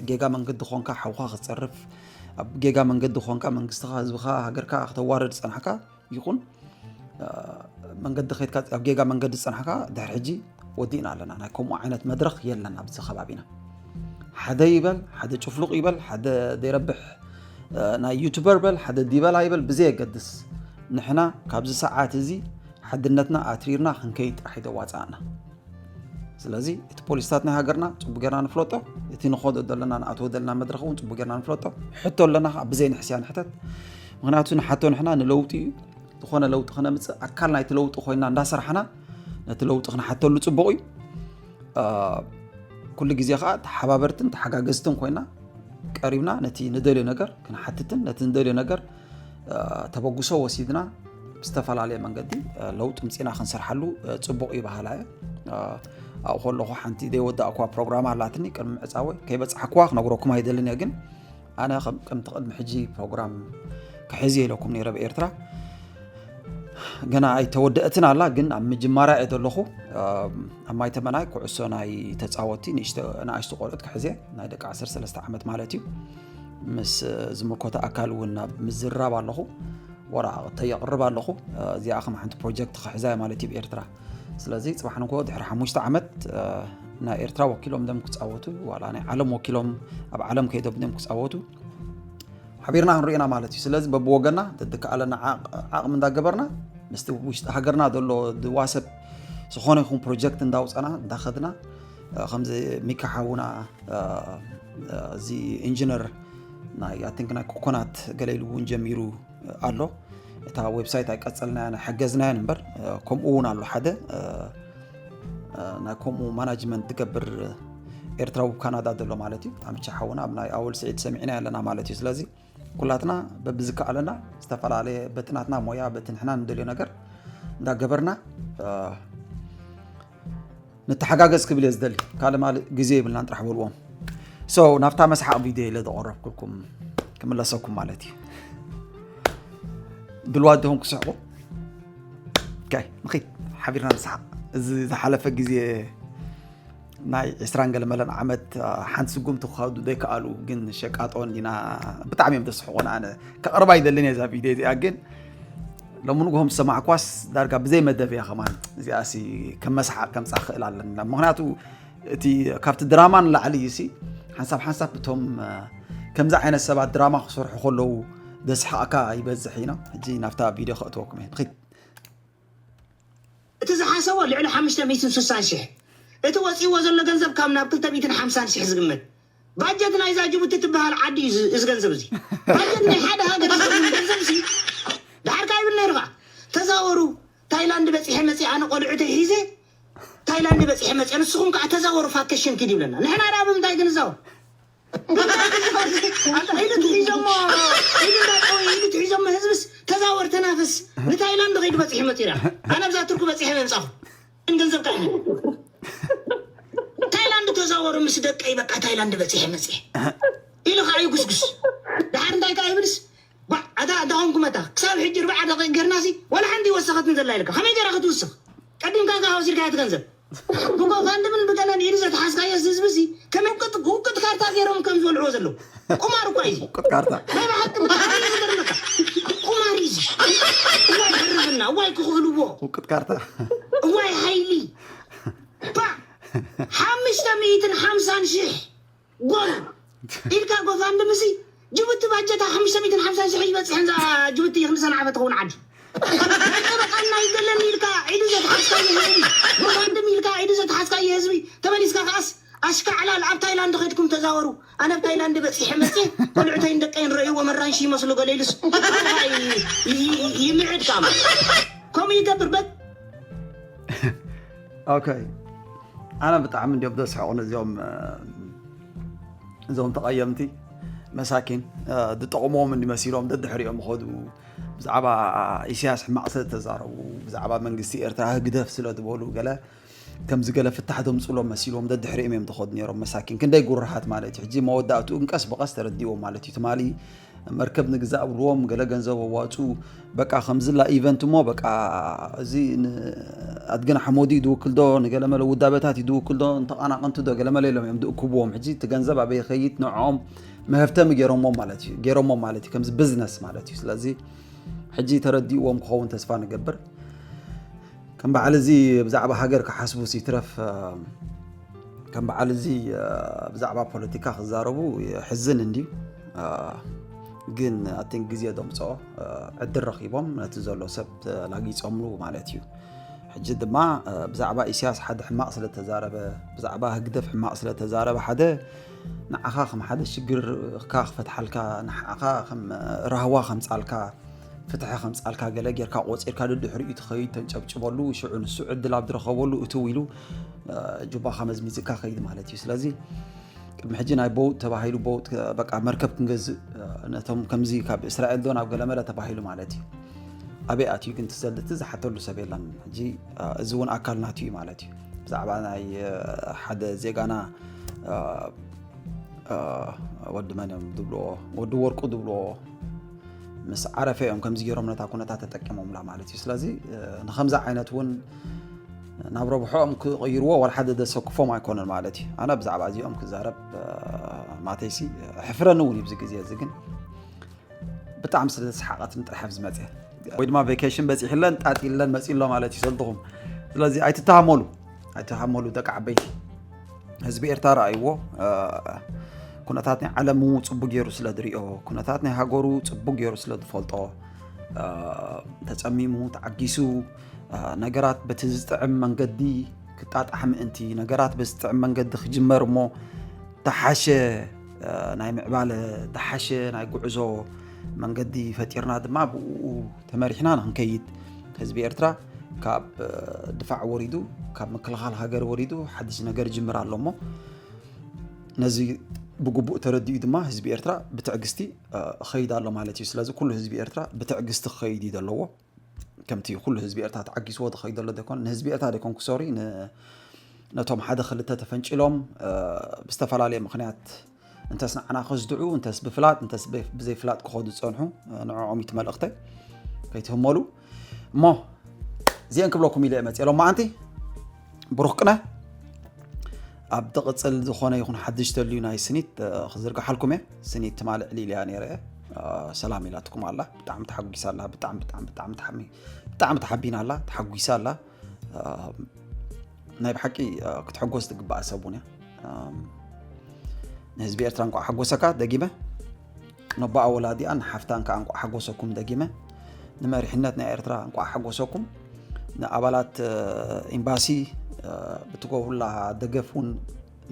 ጌጋ መንገዲ ኾንካ ሓውኻ ክጸርፍ፣ ኣብ ጌጋ መንገዲ ኾንካ መንግስትኻ፣ ህዝብኻ፣ ሃገርካ ክተዋርድ ዝጸናሕካ ይኹን መንገዲ ከድካ ኣብ ጌጋ መንገዲ ዝጸናሕካ ድሕሪ ሕጂ ወዲእና ኣለና። ናይ ከምኡ ዓይነት መድረኽ የለን ኣብዚ ከባቢና። ሓደ ይበል፣ ሓደ ጭፍሉቕ ይበል፣ ሓደ ዘይረብሕ ናይ ዩቱበር በል፣ ሓደ ዲበላ ይበል፣ ብዘየገድስ ንሕና ካብዚ ሰዓት እዚ ሓድነትና ኣትሪርና ክንከይድ ጥራሕ እዩ ዘዋጽኣና። ስለዚ እቲ ፖሊስታት ናይ ሃገርና ጽቡቅ ጌርና ንፍለጦ፣ እቲ ንኸዶ ዘለና ንኣትዎ ዘለና መድረኽ እውን ጽቡቅ ጌርና ንፍለጦ። ሕቶ ኣለና ከዓ ብዘይ ንሕስያ ንሕተት። ምኽንያቱ ንሓቶ ንሕና ንለውጢ እዩ። ዝኾነ ለውጢ ክነምጽእ ኣካል ናይቲ ለውጢ ኮይና እንዳሰርሓና ነቲ ለውጢ ክንሓተሉ ጽቡቕ እዩ። ኩሉ ግዜ ከዓ ተሓባበርትን ተሓጋገዝትን ኮይና ቀሪብና ነቲ ንደልዮ ነገር ክንሓትትን ነቲ ንደልዮ ነገር ተበግሶ ወሲድና ብዝተፈላለየ መንገዲ ለውጢ ምፂና ክንሰርሓሉ ፅቡቕ እዩ በሃላ እየ። ኣብኡ ከለኹ ሓንቲ ዘይወዳእኳ ፕሮግራም ኣላትኒ ቅድሚ ምዕፃወይ ከይበፃሕክዋ ክነግረኩም ኣይደልን እየ። ግን ኣነ ከምቲ ቅድሚ ሕጂ ፕሮግራም ክሕዝ እየ ኢለኩም ነይረ ብኤርትራ። ገና ኣይተወደአትን ኣላ፣ ግን ኣብ ምጅማራ እየ ዘለኹ። ኣብ ማይ ተመናይ ኩዕሶ ናይ ተፃወቲ ንእሽተ- ንኣሽቱ ቆልዑት ክሕዜ፣ ናይ ደቂ ዓሰርተ ሰለስተ ዓመት ማለት እዩ። ምስ ዝምልከቶ ኣካል እውን ናብ ምዝርራብ ኣለኹ፣ ወረቓቕተይ የቕርብ ኣለኹ። እዚኣ ከም ሓንቲ ፕሮጀክት ክሕዛ እየ ማለት እዩ ብኤርትራ። ስለዚ ፅባሕ ንግሆ ድሕሪ ሓሙሽተ ዓመት ናይ ኤርትራ ወኪሎም ደም ክፃወቱ፣ ዋላ ናይ ዓለም ወኪሎም ኣብ ዓለም ከይዶም ደም ክፃወቱ ሓቢርና ክንሪኢና ማለት እዩ። ስለዚ በብወገና ተትከኣለና ዓቕ- ዓቕሚ እንዳገበርና ምስቲ ውሽጢ ሃገርና ዘሎ ድዋሰብ ዝኾነ ይኹን ፕሮጀክት እንዳውፀና እንዳኸድና፣ እ፣ ከምዚ ሚካ ሓውና፣ እ፣ እ፣ እዚ ኢንጂነር ናይ ኣቲንክ ናይ ኮኮናት ገለ ኢሉ እውን ጀሚሩ ኣሎ። እታ ዌብሳይት ኣይቀፀልናያን ኣይሓገዝናያን እምበር፣ እ፣ ከምኡ እውን ኣሎ ሓደ፣ እ፣ እ፣ ናይ ከምኡ ማናጅመንት ትገብር ኤርትራዊ ኣብ ካናዳ ዘሎ ማለት እዩ። ኣምቻ ሓውና ኣብ ናይ ኣወል ስዒድ ሰሚዕና ኣለና ማለት እዩ። ስለዚ ኩላትና በብዝከኣለና ዝተፈላለየ በቲ ናትና ሞያ በቲ ንሕና ንደልዮ ነገር እንዳገበርና፣ እ፣ ንተሓጋገዝ ክብል እየ ዝደሊ። ካልእ ማልእ ግዜ የብልናን ጥራሕ በልዎም። So ናብታ መስሓቕ ቪድዮ ኢለ ዘቐረብኩልኩም ክምለሰኩም ማለት እዩ። ድልዋት ዲኹም ክስሕቁ? ኦኬ፣ ንኺድ ሓቢርና ንስሓቕ። እዚ ዝሓለፈ ግዜ ናይ ዕስራን ገለ መለን ዓመት፣ አ፣ ሓንቲ ስጉምቲ ክኸዱ ዘይከኣሉ ግን ሸቃጦ እንዲና ብጣዕሚ እዮም ዘስሕቑና። ኣነ ከቕርባ ይደልን እየ እዛ ቪድዮ እዚኣ፣ ግን ሎሚ ንግሆ ምስ ሰማዕኳስ ዳርጋ ብዘይ መደብ እያ ከማን እዚኣ ሲ ከም መስሓቕ ከምፃ ክእል ኣለና። ምኽንያቱ እቲ ካብቲ ድራማ ንላዕሊ እዩ ሲ ሓንሳብ ሓንሳብ እቶም፣ አ፣ ከምዚ ዓይነት ሰባት ድራማ ክሰርሑ ከለዉ ዘስሕቐካ ይበዝሕ እዩ። ሕጂ ናብታ ቪድዮ ከእትወኩም እየ። ንኺድ። እቲ ዝሓሰቦ ልዕሊ ሓሙሽተ ሚእትን ስሳን ሽሕ፣ እቲ ወፂዎ ዘሎ ገንዘብ ካብ ናብ ክልተ ሚእትን ሓምሳን ሽሕ ዝግመት ባጀት ናይዛ ጅቡቲ ትበሃል ዓዲ እዩ እዚ- እዚ ገንዘብ እዚ። ባጀት ናይ ሓደ ሃገር ዝኸውን ገንዘብ እዚ ድሓር ከ ይብል ነይሩ ኸዓ ተዛወሩ፣ ታይላንድ በፂሐ መፅእ ኣነ ቆልዑተይ ሒዘ ታይላንድ በፂሐ መፅእ ንስኹም ከዓ ተዛወሩ ፋኬሽን ኪድ ይብለና። ንሕና ደኣ ብምንታይ ክንዛወር? ኢሉ ትሒዞሞ ኢሉ እንዳጠወየ ኢሉ ትሒዞሞ ህዝብስ ተዛወር ተናፍስ ንታይላንድ ከይዱ በፂሑ መፂራ ኣነ ኣብዛ ቱርኩ በፂሐ መምፃኹ ገንዘብ ካ ታይላንድ ተዛወሩ ምስ ደቀይ በቃ ታይላንድ በፂሐ መፂ ኢሉ ከዓ ይጉስጉስ ድሓር እንታይ ከዓ ይብልስ ባ ኣታ ኣታ ኾንኩ መታ ክሳብ ሕጂ ርብዓ ደቂቅ ገርናሲ ወላ ሓንቲ ይወሰኸትን ዘላ ኢልካ ከመይ ገራ ክትውስኽ ቀዲምካ ካ ወሲድካ እቲ ገንዘብ ብጎፋንድምን ብገለን ኢሉ ዘተሓዝካዮ ህዝቢ ሲ ከመይ ውቅጥ ውቅጥ ካርታ ገይሮም ከም ዝበልዕዎ ዘለዉ ቁማር እኳ እዩ ውቅጥ ካርታ ናይ ብሓቂ ብጣዕሚ እዩ ዝገርመካ ቁማር እዩ እዚ እዋይ ሕርፍና እዋይ ክኽእልዎ ውቅጥ ካርታ እዋይ ሓይሊ ባ ሓምሽተ ሚእትን ሓምሳን ሽሕ ጎል ኢልካ ጎፋንድምሲ ጅቡቲ ባጀታ ሓምሽተ ሚእትን ሓምሳን ሽሕ ይበፅሐን እዛ ጅቡቲ ክንዲ ሰንዓ ትኸውን ዓዲ ናይ ጠበቃና ይገለኒ ኢልካ ኢዱ ዘትሓዝካዮ ህዝቢ ጎፋንድም ኢልካ ኢዱ ዘትሓዝካዮ ህዝቢ ተመሊስካ ከዓስ ኣሽካዕላል ኣብ ታይላንድ ከድኩም ተዛወሩ ኣነ ኣብ ታይላንድ በፂሐ መፅእ ቆልዑተይን ደቀይን ረእይዎ መራንሺ ይመስሉ ገለ ኢሉስ ይምዕድ ከኣ ከምኡ ይገብር በ ኦኬ ኣነ ብጣዕሚ እንዲዮም ዘስሕቑን እዚኦም እዞም ተቐየምቲ መሳኪን ዝጠቕምዎም እንዲመሲሎም ደድሕሪኦም ኸዱ ብዛዕባ ኢሳያስ ሕማቕ ስለ ተዛረቡ ብዛዕባ መንግስቲ ኤርትራ ህግደፍ ስለ ዝበሉ ገለ ከምዚ ገለ ፍታሕ ዘምፅሎም መሲሎም ደድሕሪኦም እዮም ዝኸዱ ነይሮም መሳኪን ክንደይ ጉርሃት ማለት እዩ ሕጂ መወዳእትኡ ቀስ ብቐስ ተረዲዎም ማለት እዩ ትማሊ መርከብ ንግዛእ ብልዎም ገለ ገንዘብ ኣዋፁ በቃ ከምዝላ ኢቨንት እሞ በቃ እዚ ኣድግና ሓሞዲ ድውክል ዶ ንገለመለ ውዳበታት ይድውክል ዶ ንተቓናቐንቲ ዶ ገለመለ ኢሎም እዮም ድእክብዎም ሕጂ እቲ ገንዘብ ኣበይ ይኸይድ ንዕኦም መህፍተሚ ገይሮሞ ማለት እዩ ገይሮሞ ማለት እዩ ከምዚ ብዝነስ ማለት እዩ ስለዚ ሕጂ ተረዲእዎም ክኸውን ተስፋ ንገብር ከም በዓል እዚ ብዛዕባ ሃገር ክሓስቡ ይትረፍ ከም በዓል እዚ ብዛዕባ ፖለቲካ ክዛረቡ ሕዝን እንድዩ ግን ኣቲን ግዜ ደምፅኦ ዕድል ረኪቦም ነቲ ዘሎ ሰብ ተላጊፆምሉ ማለት እዩ ሕጂ ድማ ብዛዕባ ኢሳያስ ሓደ ሕማቕ ስለተዛረበ ብዛዕባ ህግደፍ ሕማቕ ስለተዛረበ ሓደ ንዓኻ ከም ሓደ ሽግርካ ክፈትሓልካ ንዓኻ ከም ራህዋ ከምፃልካ ፍትሒ ከምፃልካ ገለ ጌርካ ቆፂርካ ደድሕሪኡ ትኸይድ ተንጨብጭበሉ ሽዑ ንሱ ዕድል ኣብ ዝረኸበሉ እትው ኢሉ ጁባኻ መዝሚዝካ ከይድ ማለት እዩ ስለዚ ቅድሚ ሕጂ ናይ ቦውጥ ተባሂሉ ቦውጥ በቃ መርከብ ክንገዝእ ነቶም ከምዚ ካብ እስራኤል ዶ ናብ ገለመለ ተባሂሉ ማለት እዩ ኣበይ ኣትዩ ግን ትዘልቲ ዝሓተሉ ሰብ የለን ሕጂ እዚ እውን ኣካል ናት እዩ ማለት እዩ ብዛዕባ ናይ ሓደ ዜጋና ወዲ መን እዮም ዝብልዎ ወዲ ወርቁ ዝብልዎ ምስ ዓረፈ እዮም ከምዚ ገይሮም ነታ ኩነታት ተጠቂሞምላ ማለት እዩ። ስለዚ ንከምዚ ዓይነት እውን ናብ ረብሖኦም ክቕይርዎ ዋላ ሓደ ደሰክፎም ኣይኮነን ማለት እዩ። ኣነ ብዛዕባ እዚኦም ክዛረብ ማተይሲ ሕፍረኒ እውን እዩ። ብዚ ግዜ እዚ ግን ብጣዕሚ ስለ ዝሰሓቐትኒ ጥራሕ ኣብዚ መፅየ። ወይ ድማ ቬኬሽን በፂሕለን ጣጢለን መፂ ኣሎ ማለት እዩ ሰልትኹም። ስለዚ ኣይትተሃመሉ፣ ኣይትተሃመሉ ደቂ ዓበይቲ። ህዝቢ ኤርትራ ረኣይዎ። ኩነታት ናይ ዓለሙ ፅቡቅ ገይሩ ስለ ዝሪኦ፣ ኩነታት ናይ ሃገሩ ፅቡቅ ገይሩ ስለ ዝፈልጦ፣ ተፀሚሙ ተዓጊሱ፣ ነገራት በቲ ዝጥዕም መንገዲ ክጣጣሕ ምእንቲ፣ ነገራት በዝጥዕም መንገዲ ክጅመር እሞ ተሓሸ ናይ ምዕባለ፣ ተሓሸ ናይ ጉዕዞ መንገዲ ፈጢርና ድማ ብኡ ተመሪሕና ንክንከይድ፣ ህዝቢ ኤርትራ ካብ ድፋዕ ወሪዱ፣ ካብ ምክልኻል ሃገር ወሪዱ ሓድሽ ነገር ይጅምር ኣሎ እሞ፣ ነዚ ብግቡእ ተረዲኡ ድማ ህዝቢ ኤርትራ ብትዕግስቲ ይኸይድ ኣሎ ማለት እዩ። ስለዚ ኩሉ ህዝቢ ኤርትራ ብትዕግስቲ ክኸይድ እዩ ዘለዎ። ከምቲ ኩሉ ህዝቢ ኤርትራ ተዓጊስዎ ዝኸይድ ዘሎ ዘይኮነ፣ ንህዝቢ ኤርትራ ዘይኮንኩ፣ ሶሪ፣ ነቶም ሓደ ክልተ ተፈንጭሎም ብዝተፈላለየ ምኽንያት እንተስ ንዓና ከስድዑ፣ እንተስ ብፍላጥ፣ እንተስ ብዘይፍላጥ ክኸዱ ዝጸንሑ፣ ንዕኦም እዩ እቲ መልእኽተይ። ከይትህመሉ እሞ እዚአን ክብለኩም ኢለ እየ መፅእ ሎማዓንቲ። ብሩኽ ቅነ። ኣብ ትቕፅል ዝኾነ ይኹን ሓድሽ ተልዩ ናይ ስኒት ክዝርግሓልኩም እየ። ስኒት ትማሊ ዕሊል እያ ነይረ እየ። ሰላም ኢላትኩም ኣላ። ብጣዕሚ ተሓጒሳ ኣላ። ብጣዕሚ ብጣዕሚ ብጣዕሚ ተሓሚ- ብጣዕሚ ተሓቢና ኣላ። ተሓጒሳ ኣላ። ናይ ብሓቂ ክትሕጎስ ትግባኣ ሰብ እውን እያ። ንህዝቢ ኤርትራ እንቋዕ ሓጎሰካ ደጊመ። ነቦኣ ወላዲኣን ንሓፍታን ከኣ እንቋዕ ሓጎሰኩም ደጊመ። ንመሪሕነት ናይ ኤርትራ እንቋዕ ሓጎሰኩም። ንኣባላት ኤምባሲ ብትገብሩላ ደገፍ እውን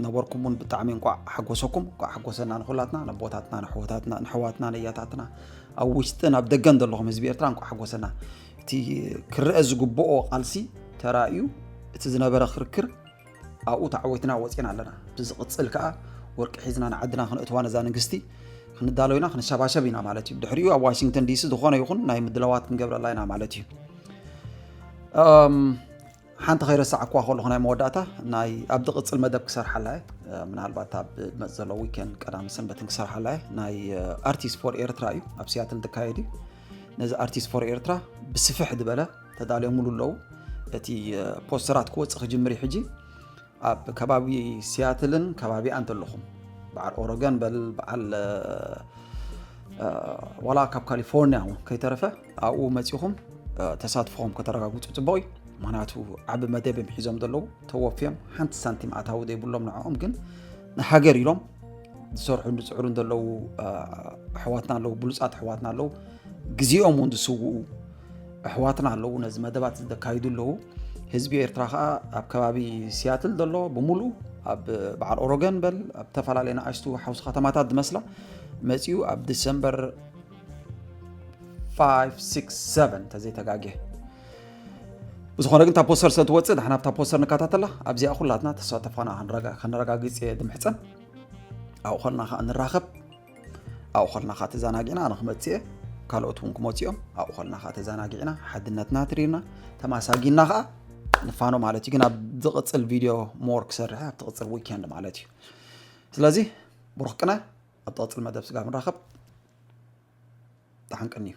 ነበርኩም እውን ብጣዕሚ እንቋዕ ሓጎሰኩም። እንቋዕ ሓጎሰና ንኹላትና፣ ነቦታትና፣ ንሕወታትና፣ ንሕዋትና፣ ነያታትና፣ ኣብ ውሽጥን ኣብ ደገን ዘለኹም ህዝቢ ኤርትራ እንቋዕ ሓጎሰና። እቲ ክረአ ዝግብኦ ቃልሲ ተራእዩ፣ እቲ ዝነበረ ክርክር ኣብኡ ተዓዊትና ወፂና ኣለና። እቲ ዝቕፅል ከዓ ወርቂ ሒዝና ንዓድና ክንእትዋ ነዛ ንግስቲ ክንዳሎ ኢና፣ ክንሸባሸብ ኢና ማለት እዩ። ድሕሪኡ ኣብ ዋሽንግተን ዲሲ ዝኾነ ይኹን ናይ ምድላዋት ክንገብረላ ኢና ማለት እዩ። ሓንቲ ከይረሳዕኩዋ ከለኹ ናይ መወዳእታ ናይ ኣብ ዝቕፅል መደብ ክሰርሓላ እየ። ምናልባት ኣብ ዝመፅ ዘሎ ዊኬንድ ቀዳመ ሰንበትን ክሰርሓላ እየ። ናይ ኣርቲስት ፎር ኤርትራ እዩ፣ ኣብ ሲያትል ዝካየድ እዩ። ነዚ ኣርቲስት ፎር ኤርትራ ብስፍሕ ዝበለ ተዳልዮምሉ ኣለዉ። እቲ ፖስተራት ክወፅእ ክጅምር እዩ ሕጂ። ኣብ ከባቢ ሲያትልን ከባቢኣን ዘለኹም፣ በዓል ኦረገን በል፣ በዓል ዋላ ካብ ካሊፎርኒያ እውን ከይተረፈ ኣብኡ መፂኹም ተሳትፎኹም ከተረጋግፁ ፅቡቕ እዩ። ምክንያቱ ዓቢ መደብ እዮም ሒዞም ዘለዉ። ተወፍዮም ሓንቲ ሳንቲም ኣታዊ ዘይብሎም፣ ንዕኦም ግን ንሃገር ኢሎም ዝሰርሑን ዝፅዕሩን ዘለዉ ኣሕዋትና ኣለዉ፣ ብሉፃት ኣሕዋትና ኣለዉ፣ ግዜኦም እውን ዝስውኡ ኣሕዋትና ኣለዉ፣ ነዚ መደባት ዘካይዱ ኣለዉ። ህዝቢ ኤርትራ ከዓ ኣብ ከባቢ ሲያትል ዘሎ ብምሉኡ፣ ኣብ በዓል ኦረገን በል፣ ኣብ ዝተፈላለየ ንኣሽቱ ሓውሲ ከተማታት ዝመስላ መፂኡ ኣብ ዲሰምበር ፋይቭ፣ ሲክስ፣ ሰቨን እንተዘይተጋግየ። ብዝኾነ ግን እታ ፖስተር ስለ ትወፅእ፣ ዳሕና ኣብታ ፖስተር ንከታተላ። ኣብዚኣ ኩላትና ተሳተፋና ከነረጋግፅ እየ ዝምሕፀን። ኣብኡ ከለና ከዓ ንራኸብ። ኣብኡ ከለና ከዓ ተዘናጊዕና፣ ኣነ ክመፅእ እየ፣ ካልኦት እውን ክመፁ እዮም። ኣብኡ ከለና ከዓ ተዘናጊዕና፣ ሓድነትና ትሪርና፣ ተማሳጊና ከዓ ንፋኖ ማለት እዩ። ግን ኣብ ዝቕፅል ቪድዮ ሞር ክሰርሕ እየ፣ ኣብ ትቕፅል ዊኬንድ ማለት እዩ። ስለዚ ብሩኽ ቅነ፣ ኣብ ትቕፅል መደብ ስጋብ ንራኸብ። ደሓን ቅንዩ።